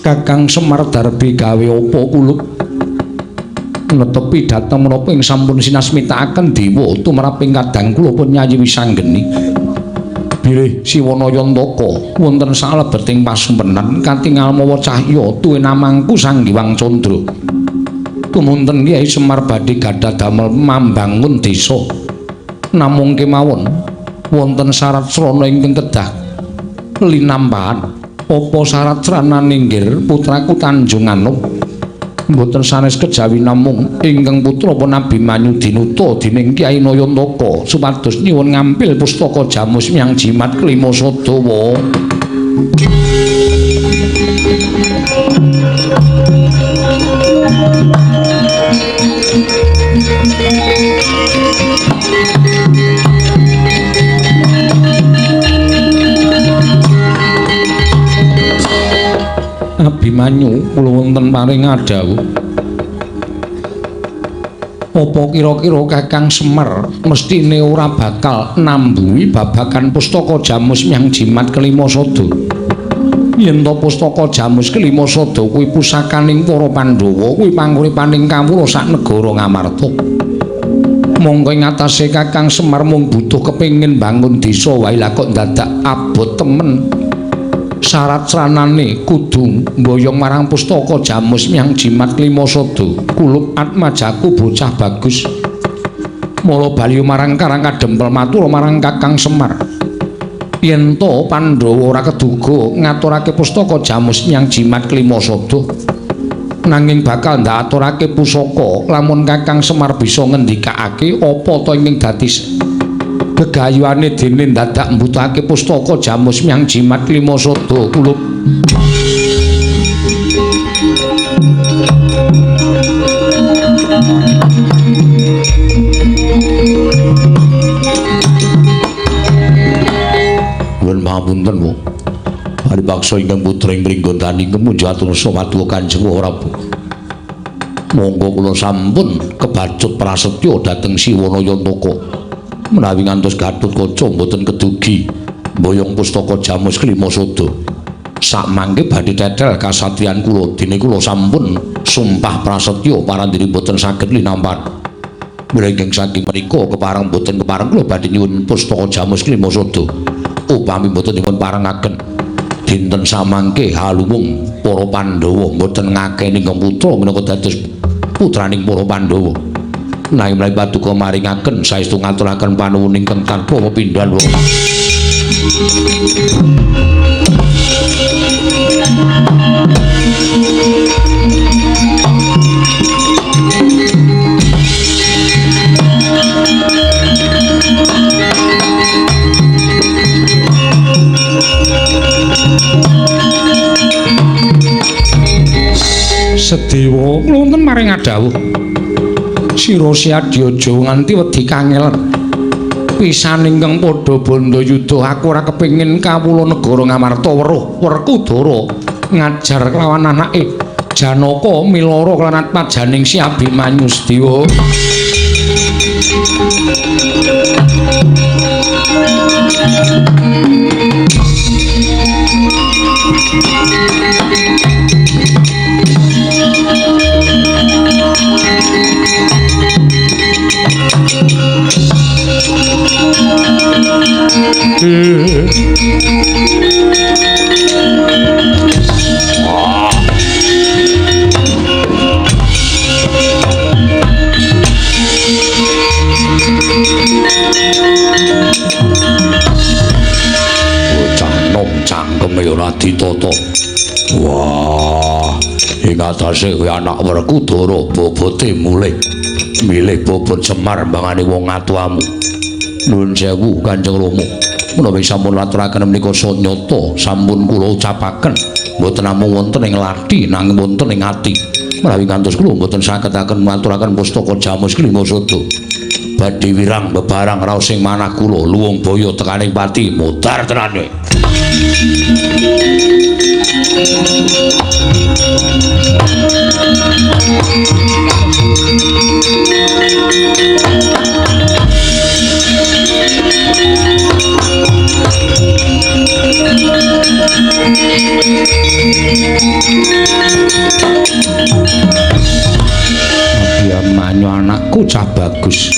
Kakang Semar Darbi gawe apa kulup netepi dhateng menapa ing sampun sinasmitakaken dewa tumraping kadang kula pun Yayi Wisanggeni. Bilih Siwana Yantaka wonten salebeting pasumpenan katingal mawa cahya tuwin amangku Sang Hyang Candra. Tumunten Kyai Semar badhe gadah damel mambangun desa. Namung kemawon wonten syarat srana ingkang kedah linampahan. Apa syarat sranane nggir putraku Tanjung Anom? Mboten sanes kejawi namung ingkang putra pun Abimanyu dinuta dening Kyai Nayantaka supados nyuwun ngampil pustaka Jamus Myang Jimat Klima Sadawa. Abimanyu kula wonten paring adhawuh. Apa kira-kira Kakang Semar mestine ora bakal nambuhi babagan pustaka Jamus Myang Jimat Kelima Sada? Yen to pustaka Jamus Kelima Sada kuwi pusakaning para Pandhawa, kuwi panguripaning kawula sak negara Ngamarta. Mongko ing atase Kakang Semar mung butuh kepengin bangun desa wae, lah kok dadak abot temen. Syarat sranane kudu mboyong marang pustaka Jamus Myang Jimat Kelima Sada. Kulup atmajaku bocah bagus. Mula bali marang Karang Kadempel matur marang Kakang Semar. Yen to Pandhawa ora keduga ngaturake pustaka Jamus Myang Jimat Kelima Sada, nanging bakal ndaturake pusaka lamun Kakang Semar bisa ngendikake apa to ingkang dadi gegayuhane dene dadak mbutuhake pustaka Jamus Myang Jimat Kelima Sada. Kulup. Nuwun pangapunten, Bu. Paripaksa ingkang putra ing Pringgondani kemunjatur samadwa Kanjeng Prabu. Monggo kula sampun kebacut prasetya dhateng Siwana Yantaka. Menawi ngantos Gatotkaca mboten kedugi mboyong pustaka Jamus Kelima Sada. Sakmangke badhe tetel kasatriyan kula dene kula sampun sumpah prasetya parandene mboten saged linampan. Mlengking saking menika kepareng mboten kepareng kula badhe nyuwun pustaka Jamus Kelima Sada. Upami mboten dipun parengaken dinten samangke haluwung para Pandhawa mboten ngakeni ingkang putra minangka dados putraning para Pandhawa. Nanging menawi paduka maringaken saestu ngaturaken panuwun ingkang tanpa pepindhan. Sedewa kula wonten maring adhawuh. Sira Siadya aja nganti wedi kangelan. Pisan ingkang padha bandha yudha aku ora kepengin kawula negara Ngamarta weruh Werkudara ngajar kelawan anake Janaka milara kelawan atmajaning Si Abimanyu Sedewa. Bocah nom cangkeme ora ditata. Wah, ing atase kuwi anak Werkudara bobote mulih. Milih bobot Semar mbangane wong atuamu. Nuwun sewu Kanjeng Rama. Menawi sampun aturaken menika sanyata sampun kula ucapaken mboten namung wonten ing lathi nanging wonten ing ati. Menawi ngantos kula mboten saged-aken maturaken pustaka Jamus Kelima Sada. Badhe wirang bebarang raos ing manah kula luwung baya tekaning pati mutar tenane. Abimanyu anakku cah bagus.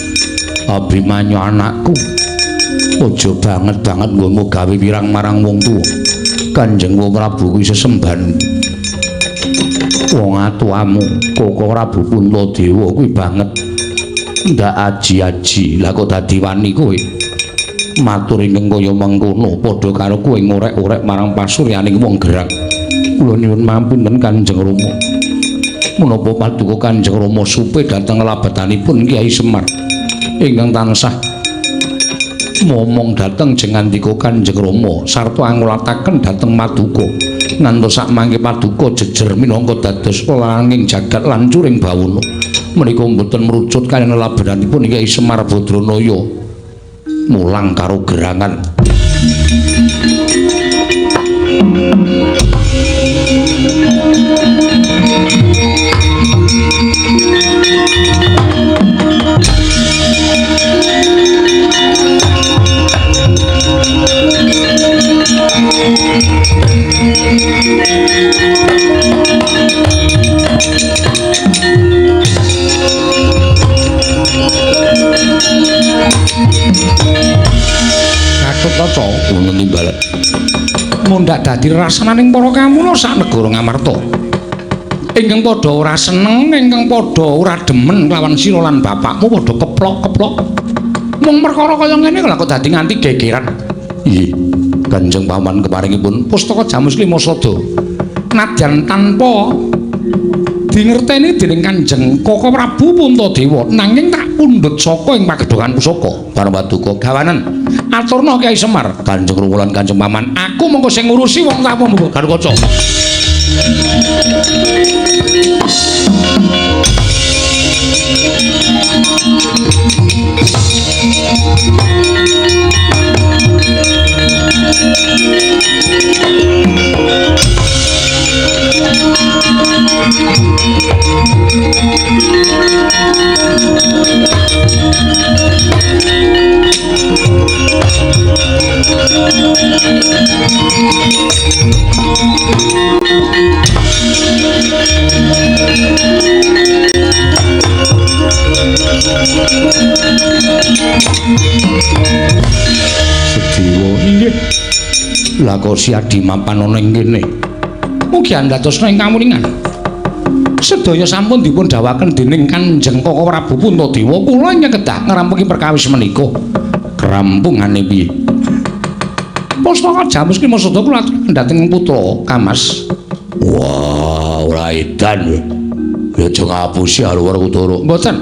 Abimanyu anakku, aja banget-banget nggonmu gawe wirang marang wong tuwa. Kanjeng Prabu kuwi sesembahan. Wong atuamu, Koko Prabu Puntadewa kuwi banget ndak aji-aji. Lah kok dadi wani kowe? Matur ingkang kaya mengkono padha karo kowe ngorek-orek marang pasuryaning wong gerang. Kula nyuwun mampunten Kanjeng Rama. Menapa paduka Kanjeng Rama supe dhateng labetanipun Kyai Semar ingkang tansah momong dhateng jengandika Kanjeng Rama sarta angulataken dhateng Maduka ngantos sakmangke paduka jejer minangka dados langing jagat lan curing bawana. Menika mboten merucut kaliyan labetanipun Kyai Semar Badranaya mulang karo gerangan. Tumandhak dadi rasananing para kamula sak negara Ngamarta. Ingkang padha ora seneng, ingkang padha ora demen kelawan sira lan bapakmu padha keplok-keplok. Mung perkara kaya ngene kok dadi nganti gegeran. Nggih, Kanjeng Paman keparingipun pustaka Jamus Lima Sada. Nadyan tanpa dingerteni dening Kanjeng Koko Prabu Puntadewa, nanging tak pundhut saka ing pagedhongan pusaka. Bareng paduka gawanen aturna Kyai Semar, Kanjeng Rukul lan Kanjeng Paman, aku mengko sing ngurusi wong tamu mbok Garukaca. Sediwa inggih. Lah kok si Adi mapan ana ing kene. Mugi andadosna ing kamuningan. Sedaya sampun dipun dawaken dening Kanjeng Koko Prabu Puntadewa, kula ingkang kedah ngrampungi perkawis menika. Krampungane piye? Pustaka Jamus Lima Sada kula aturaken dhateng putra Kamas. Wah, ora edan. Ya aja ngapusi Haluwar Kutara. Mboten.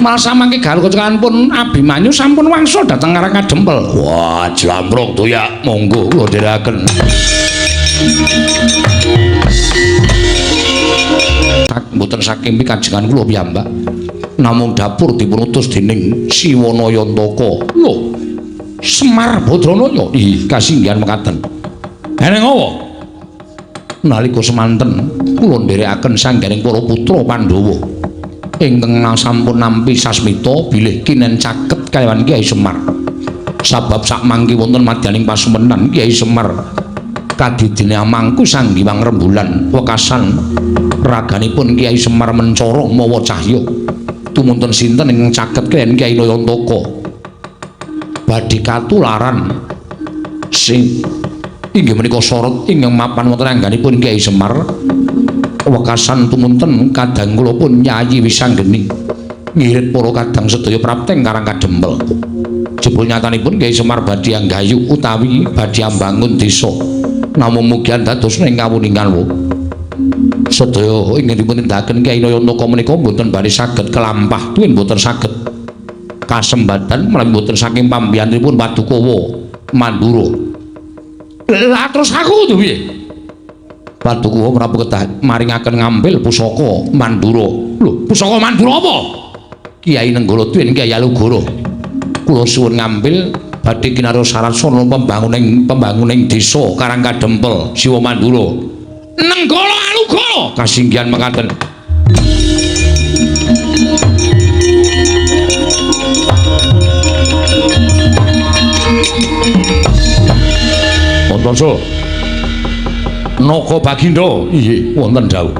Malah samangke Garukaca pun Abimanyu sampun wangsul dhateng Karang Kadempel. Wah, jlampruk to ya. Monggo kula dherekaken. Mboten saking pikajengan kula piyambak. Namung dapur dipun utus dening Siwana Yantaka. Lho, Semar Badranaya. Ih, kasinggihan mekaten. Eneng apa? Nalika semanten kula nderekaken sangganing para putra Pandhawa ingkang sampun nampi sasmita bilih kinen caket kalawan Kyai Semar. Sabab sakmangke wonten madyaning pasumenan Kyai Semar kadidine amangku Sang Hyang Rembulan wekasan raganipun Kyai Semar mencara mawa cahya. Tumunten sinten ingkang caket kaliyan Kyai Nayantaka badhe katularan sing inggih menika sorot ingkang mapan wonten angganipun Kyai Semar. Wekasan tumunten kadang kula pun Yayi Wisanggeni ngirit para kadang sedaya prapteng Karang Kadempel. Jebul nyatanipun Kyai Semar badhe anggayu utawi badhe ambangun desa. Namung mugi andadosna ing kawuningan wo. Sedaya ingkang dipun tindakaken Kyai Nayantaka menika mboten badhe saged kelampah tuwin mboten saged kasembadan menawi mboten saking pambiyanipun Paduka Mandura. Lah terus aku kudu piye? Paduka Prabu kedah maringaken ngambil pusaka Mandura. Lho, pusaka Mandura apa? Kyai Nenggala tuwin Kyai Alugoro. Kula suwun ngambil badhe kinarya syarat sarana pembanguning desa Karang Kadempel, Siwa Mandura. Nenggala Alugoro kasinggihan mekaten. Antarsa Naga Bagindo, inggih wonten dawuh.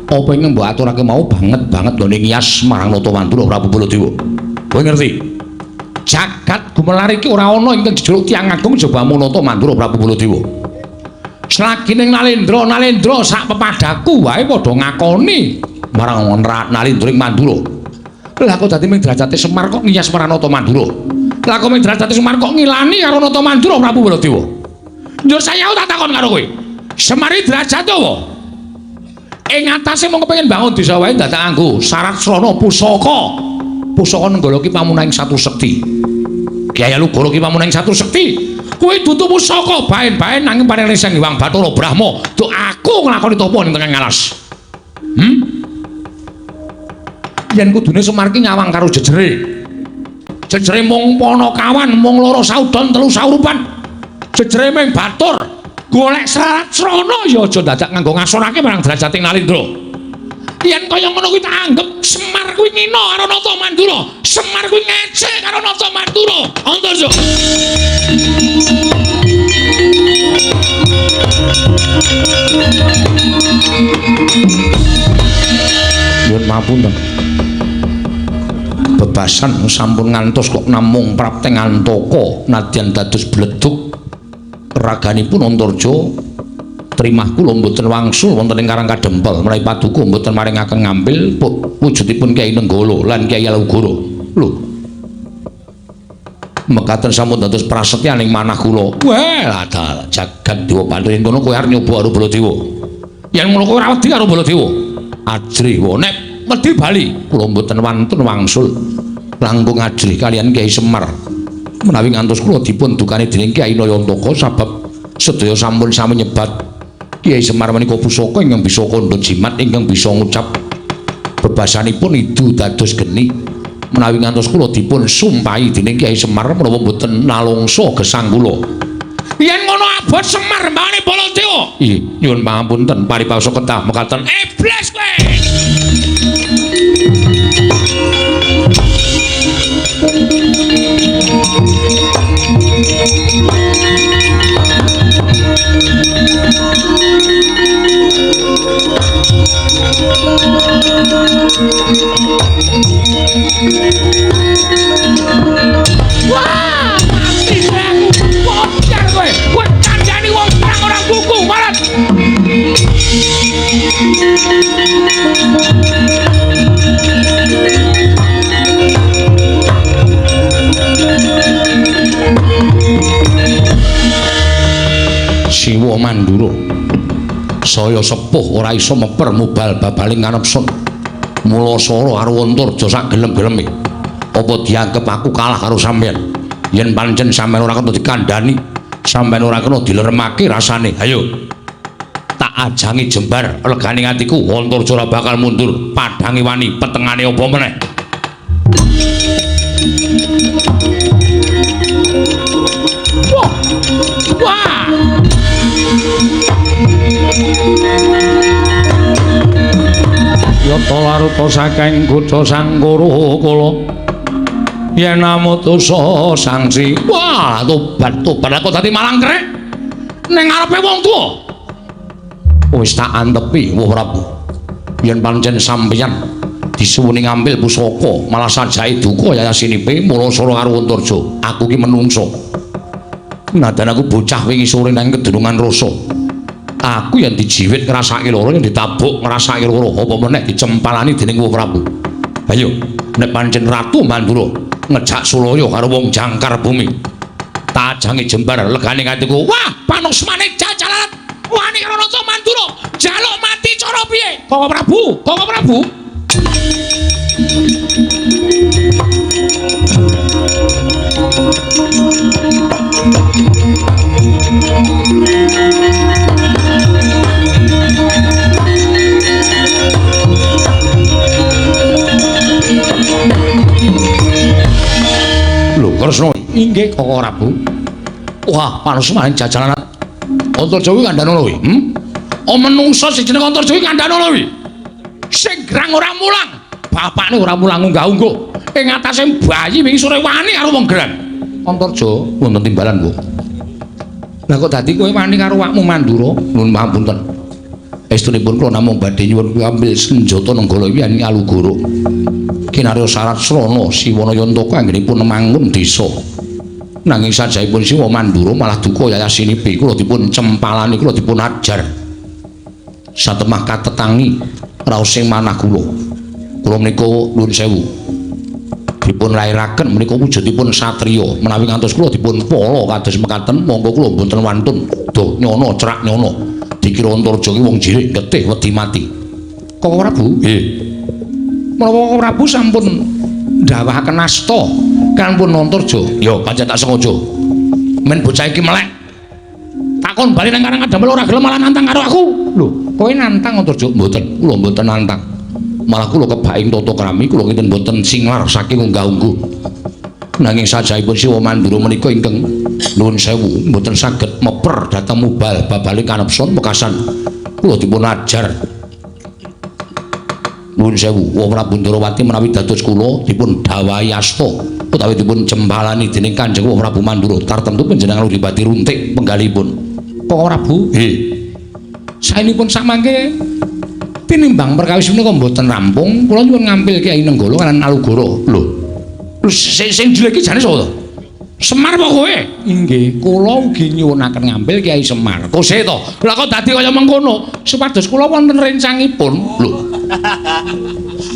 Apa ingkang mbok aturake mau banget banget nggone ngiyas marang Nata Mandura Prabu Baladewa. Kowe ngerti? Jagat gumelar iki ora ana ingkang jejuluk tiyang agung jaba Nata Mandura Prabu Baladewa. Selagi ning Nalendra, Nalendra sak pepadaku wae padha ngakoni marang Nalendra ing Mandura. Lah kok dadi ming derajate Semar kok ngiyas marang Nata Mandura? Lah kok ming derajate Semar kok ngilani karo Nata Mandura Prabu Baladewa? Njur saya tak takon karo kowe. Semar iki derajate apa? Ing atase mung kepengin bangun desa wae dadak nganggo syarat srana pusaka. Pusaka Nenggala ki pamunahing satu sekti. Kyai Alugoro ki pamunahing satu sekti. Kuwi dudu pusaka baen-baen nanging paring Sang Hyang Bathara Brahma. Duk aku nglakoni tapa ning tengah alas. Yen kudune Semar ki nyawang karo jejere. Jejere mung panakawan, mung loro saudon, telu saurupan. Jejere ming batur. Golek syarat srana ya aja dadak nganggo ngasorake marang derajate Nalendra. Yen kaya ngono kuwi tak anggep Semar kuwi ngina karo Nata Mandura. Semar kuwi ngecek karo Nata Mandura. Antarja. Nyuwun mapunten. Bebasan sampun ngantos kok namung prapteng antaka nadyan dados bledug Raganipun Antarja trimah kula mboten wangsul wonten ing Karang Kadempel menawi paduka mboten maringaken ngampil wujudipun Kyai Nenggala lan Kyai Alugoro. Lho. Mekaten sampun dados prasetyaning manah kula. Wah, dalah jagat dewa Bathara yen kono kowe arep nyoba karo Baladewa. Yen ngono kowe ora wedi karo Baladewa. Ajrih wae nek wedi bali kula mboten wantun wangsul langkung ajrih kaliyan Kyai Semar. Menawi ngantos kula dipun dukani dening Kyai Nayantaka sabab sedaya sampun sami nyebat Kyai Semar menika pusaka ingkang bisa kandha jimat ingkang bisa ngucap bebasanipun idu dados geni. Menawi ngantos kula dipun sumpahi dening Kyai Semar menawa mboten nalungsa gesang kula. Yen ngono abot Semar mbane Baladewa. Ih, nyuwun pangapunten paripasa ketah mekaten. Iblis kowe. Wah, mati aku. Bocah kowe. Kowe kandhani wong perang ora buku, marat. Siwa Mandura saya sepuh ora iso meper mubal babaling kanepsun. Mula sora karo Antarja sak gelem-geleme. Apa dianggep aku kalah karo sampeyan? Yen pancen sampeyan ora kena dikandhani, sampeyan ora kena dileremake rasane. Ayo. Tak ajangi jembar legane atiku, Antarja ora bakal mundur. Padhange wani, petengane apa meneh? Wah. Wah. Yata laruta saking kutha Sangkara kala yen amutusa sangsi. Wah, tobat tobat aku dadi malang krek ning ngarepe wong tuwa. Wis tak antepi Wah Prabu. Yen pancen sampeyan disuwuni ngambil pusaka malah sajake duka yayasinipe mula sora karo Antarja. Aku ki menungso. Nadan aku bocah wingi sore nang Kedunungan Rasa. Aku yang dijiwit ngrasake lara, yang ditabuk ngrasake lara, apa meneh dicempalani dening Wah Prabu. Ayo, nek pancen Ratu Mandura ngejak sulaya karo wong jangkar bumi. Tak ajangi jembar legane atiku. Wah, panusmane jajalan wani karo Raja Mandura, jaluk mati cara piye? Koko Prabu, Koko Prabu. Lho, Kresna inggih Koko Prabu. Wah, panusmane jajalan Antarja kuwi kandhane kuwi. Oh, menungsa sing jeneng Antarja kuwi kandhane kuwi. Sing grang ora mulang, bapakne ora mulang unggah-ungguh. Ing atase bayi wingi sore wani karo wong gerang. Antarja wonten timbalan, Bu. Lah kok dadi kowe wani karo awakmu Mandura? Nuwun pangapunten. Estunipun kula namung badhe nyuwun ambil senjata Nenggala iki yen Alugoro. Kinarya syarat srana Siwana Yantaka anggenipun mangun desa. Nanging sajahipun Siwa Mandura malah duka yayasinipe kula dipun cempalani, kula dipun ajar. Satemah katetangi raosing manah kula. Kula menika nuwun sewu. Dipun lairaken menika wujudipun satriya. Menawi ngantos kula dipun pala kados mekaten, monggo kula mboten wantun do nyono cerak nyono. Dikira Antarja ki wong jirik getih wedi mati. Koko Prabu? Nggih. Menawa Koko Prabu sampun ndawahaken asta kanpun Antarja. Ya pancen tak sengaja. Men bocah iki melek. Takon bali nang Karang Kadempel ora gelem malah nantang karo aku. Lho, kowe nantang Antarja? Mboten, kula mboten nantang. Malah kula kebaing tata krami kula kinten mboten singlar saking unggah-ungguh. Nanging sajahipun Siwa Mandura menika ingkang nuwun sewu mboten saged meper dhateng mubal babale kanepson wekasan kula dipun ajar. Nuwun sewu, Wah Prabu Ndrawati menawi dados kula dipun dhawahi asta utawi dipun jempalani dening Kanjeng Wah Prabu Mandura tartemtu panjenengan uripati runtik penggalipun. Koko Prabu? Nggih. Saenipun samangke tinimbang perkawis menika mboten rampung, kula nyuwun ngampil Kyai Nenggala lan Alugoro. Lho. Lho sing jelek iki jane sapa to? Semar apa kowe? Inggih, kula ugi nyuwunaken ngambil Kyai Semar. Kose to? Lah kok dadi kaya mengkono? Supados kula wonten rencangipun. Lho.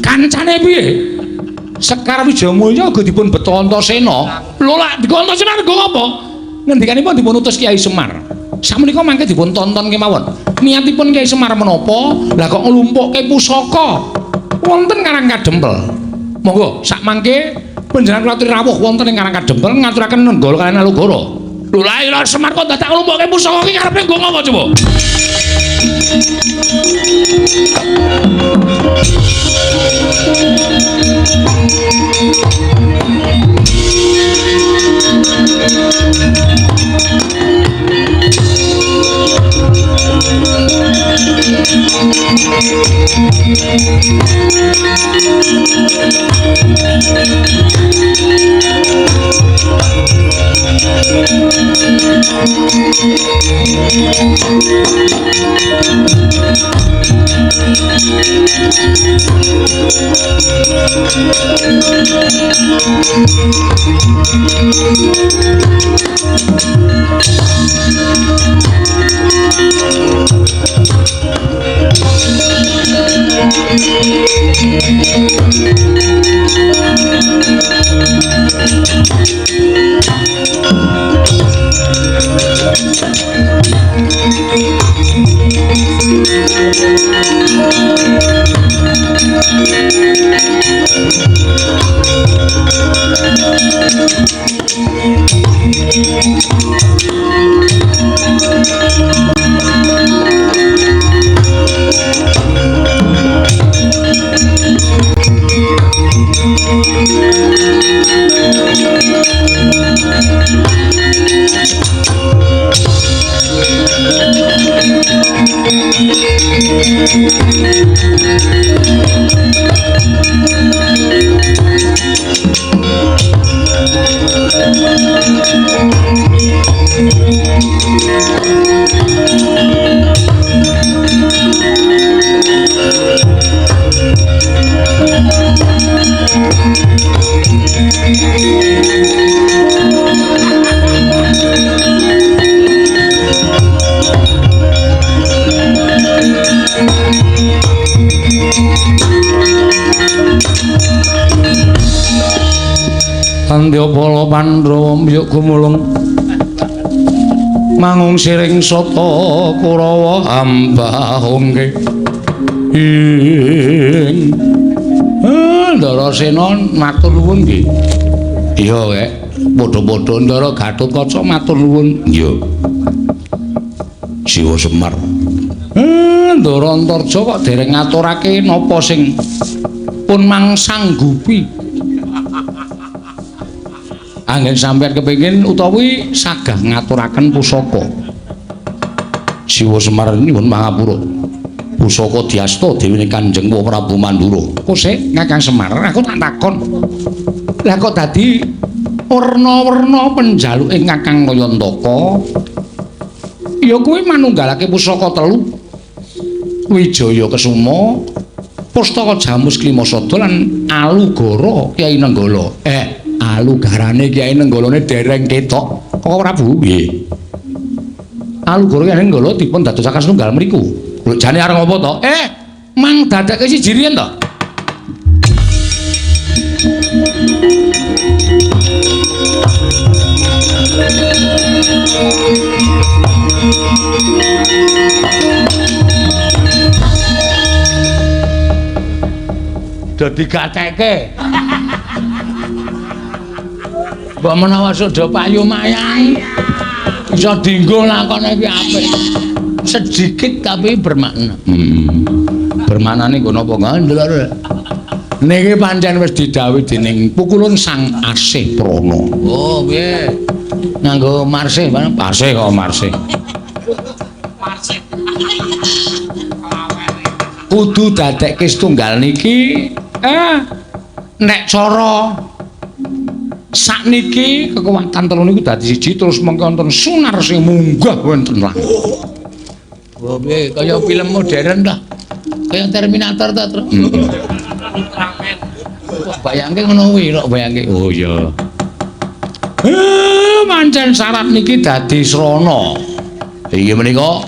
Kancane piye? Sekar Wijayamulya uga dipun beto Antasena. Lho lak digo Antasena nggo apa? Ngendikanipun dipun utus Kyai Semar. Sakmenika mangke dipun tonton kemawon. Niatipun Kyai Semar menapa? Lah kok nglumpukke pusaka wonten Karang Kadempel. Monggo sak mangke panjenengan kula aturi rawuh wonten ing Karang Kadempel ngaturaken nenggala kaliyan Alugara. Lho lha ira Semar kok dadak nglumpukke pusaka iki karepe nggo ngapa coba? Tandya Pandhawa mbyuk gumulung mangung siring sata Kurawa ambahungke ing Ndarasena matur nuwun nggih. Iya kek, padha-padha Ndara Gatotkaca matur nuwun. Iya. Siwa Semar. Ndara Antarja kok dereng ngaturake napa sing pun mangsanggupi. Anggen sampeyan kepengin utawi sagah ngaturaken pusaka. Siwa Semar nyuwun pangapura. Pusaka diasta dewi Kanjeng Prabu Mandura. Kosek Kakang Semar, aku tak takon. Lah kok dadi werna-werna penjaluke Kakang Kayantaka? Ya kuwi manunggalake pusaka telu. Wijaya Kesuma, Pustaka Jamus Klimasada lan Alugara Kyai Nenggala. Alugarane Kyai Nenggalane dereng ketok. Kok Prabu? Nggih. Alugara Kyai Nenggala dipun dadosaken setunggal mriku. Lho jane arep ngopo to? Mang dadake siji riyen to. Do digateke. Mbok menawa sudah payu mayang iso dinggo lakone iki apik. Sedikit tapi bermakna. Bermaknane nggo napa ndelok. Niki pancen wis didhawuhi dening pukulun Sang Asih Prana. Oh, piye? Nganggo marsih, marsih kok marsih. Marsih. Kudu dadekke setunggal niki nek cara sakniki kekuatan telu niku dadi siji terus mengko wonten sunar sing munggah wonten langit. Oh, piye kaya film modern ta? Kaya Terminator ta, Tru? Kok bayangke ngono kuwi, kok bayangke. Oh iya. Pancen syarat niki dadi srana. Inggih menika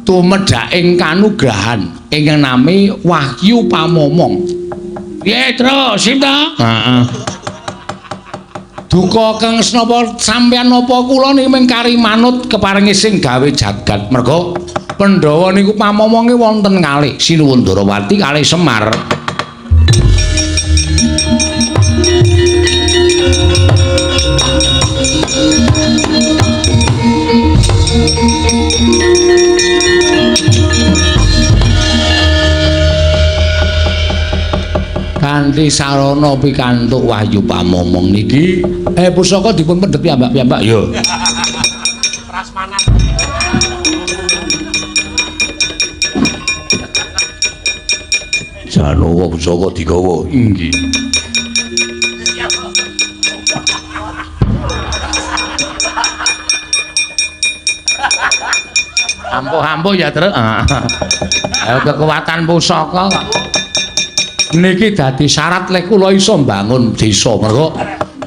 tumedhaking kanugrahan ingkang nami Wahyu Pamomong. Piye, Tru? Sip ta? Heeh. Duka kang senapa sampeyan napa kula niki mung kari manut keparengi sing gawe jagat. Merga Pandhawa niku pamomonge wonten kalih Sinuwun Ndorowati kalih Semar. Kanthi sarana pikantuk Wahyu Pamomong niki pusaka dipun pendhet piyambak-piyambak ya. Prasmanan. Janowo pusaka digawa. Inggih. Ampuh-ampuh ya, Truk. Ayo kekuatan pusaka kok. Niki dadi syarat lek kula iso mbangun desa. Merga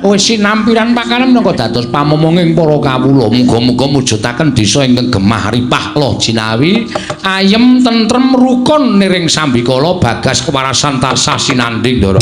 wis sinampiran pakanan minangka dados pamomonging para kawula. Muga-muga mujudaken desa ingkang gemah ripah loh jinawi, ayem tentrem rukun niring sambikala bagas kewarasan tansah sinanding, Ndara.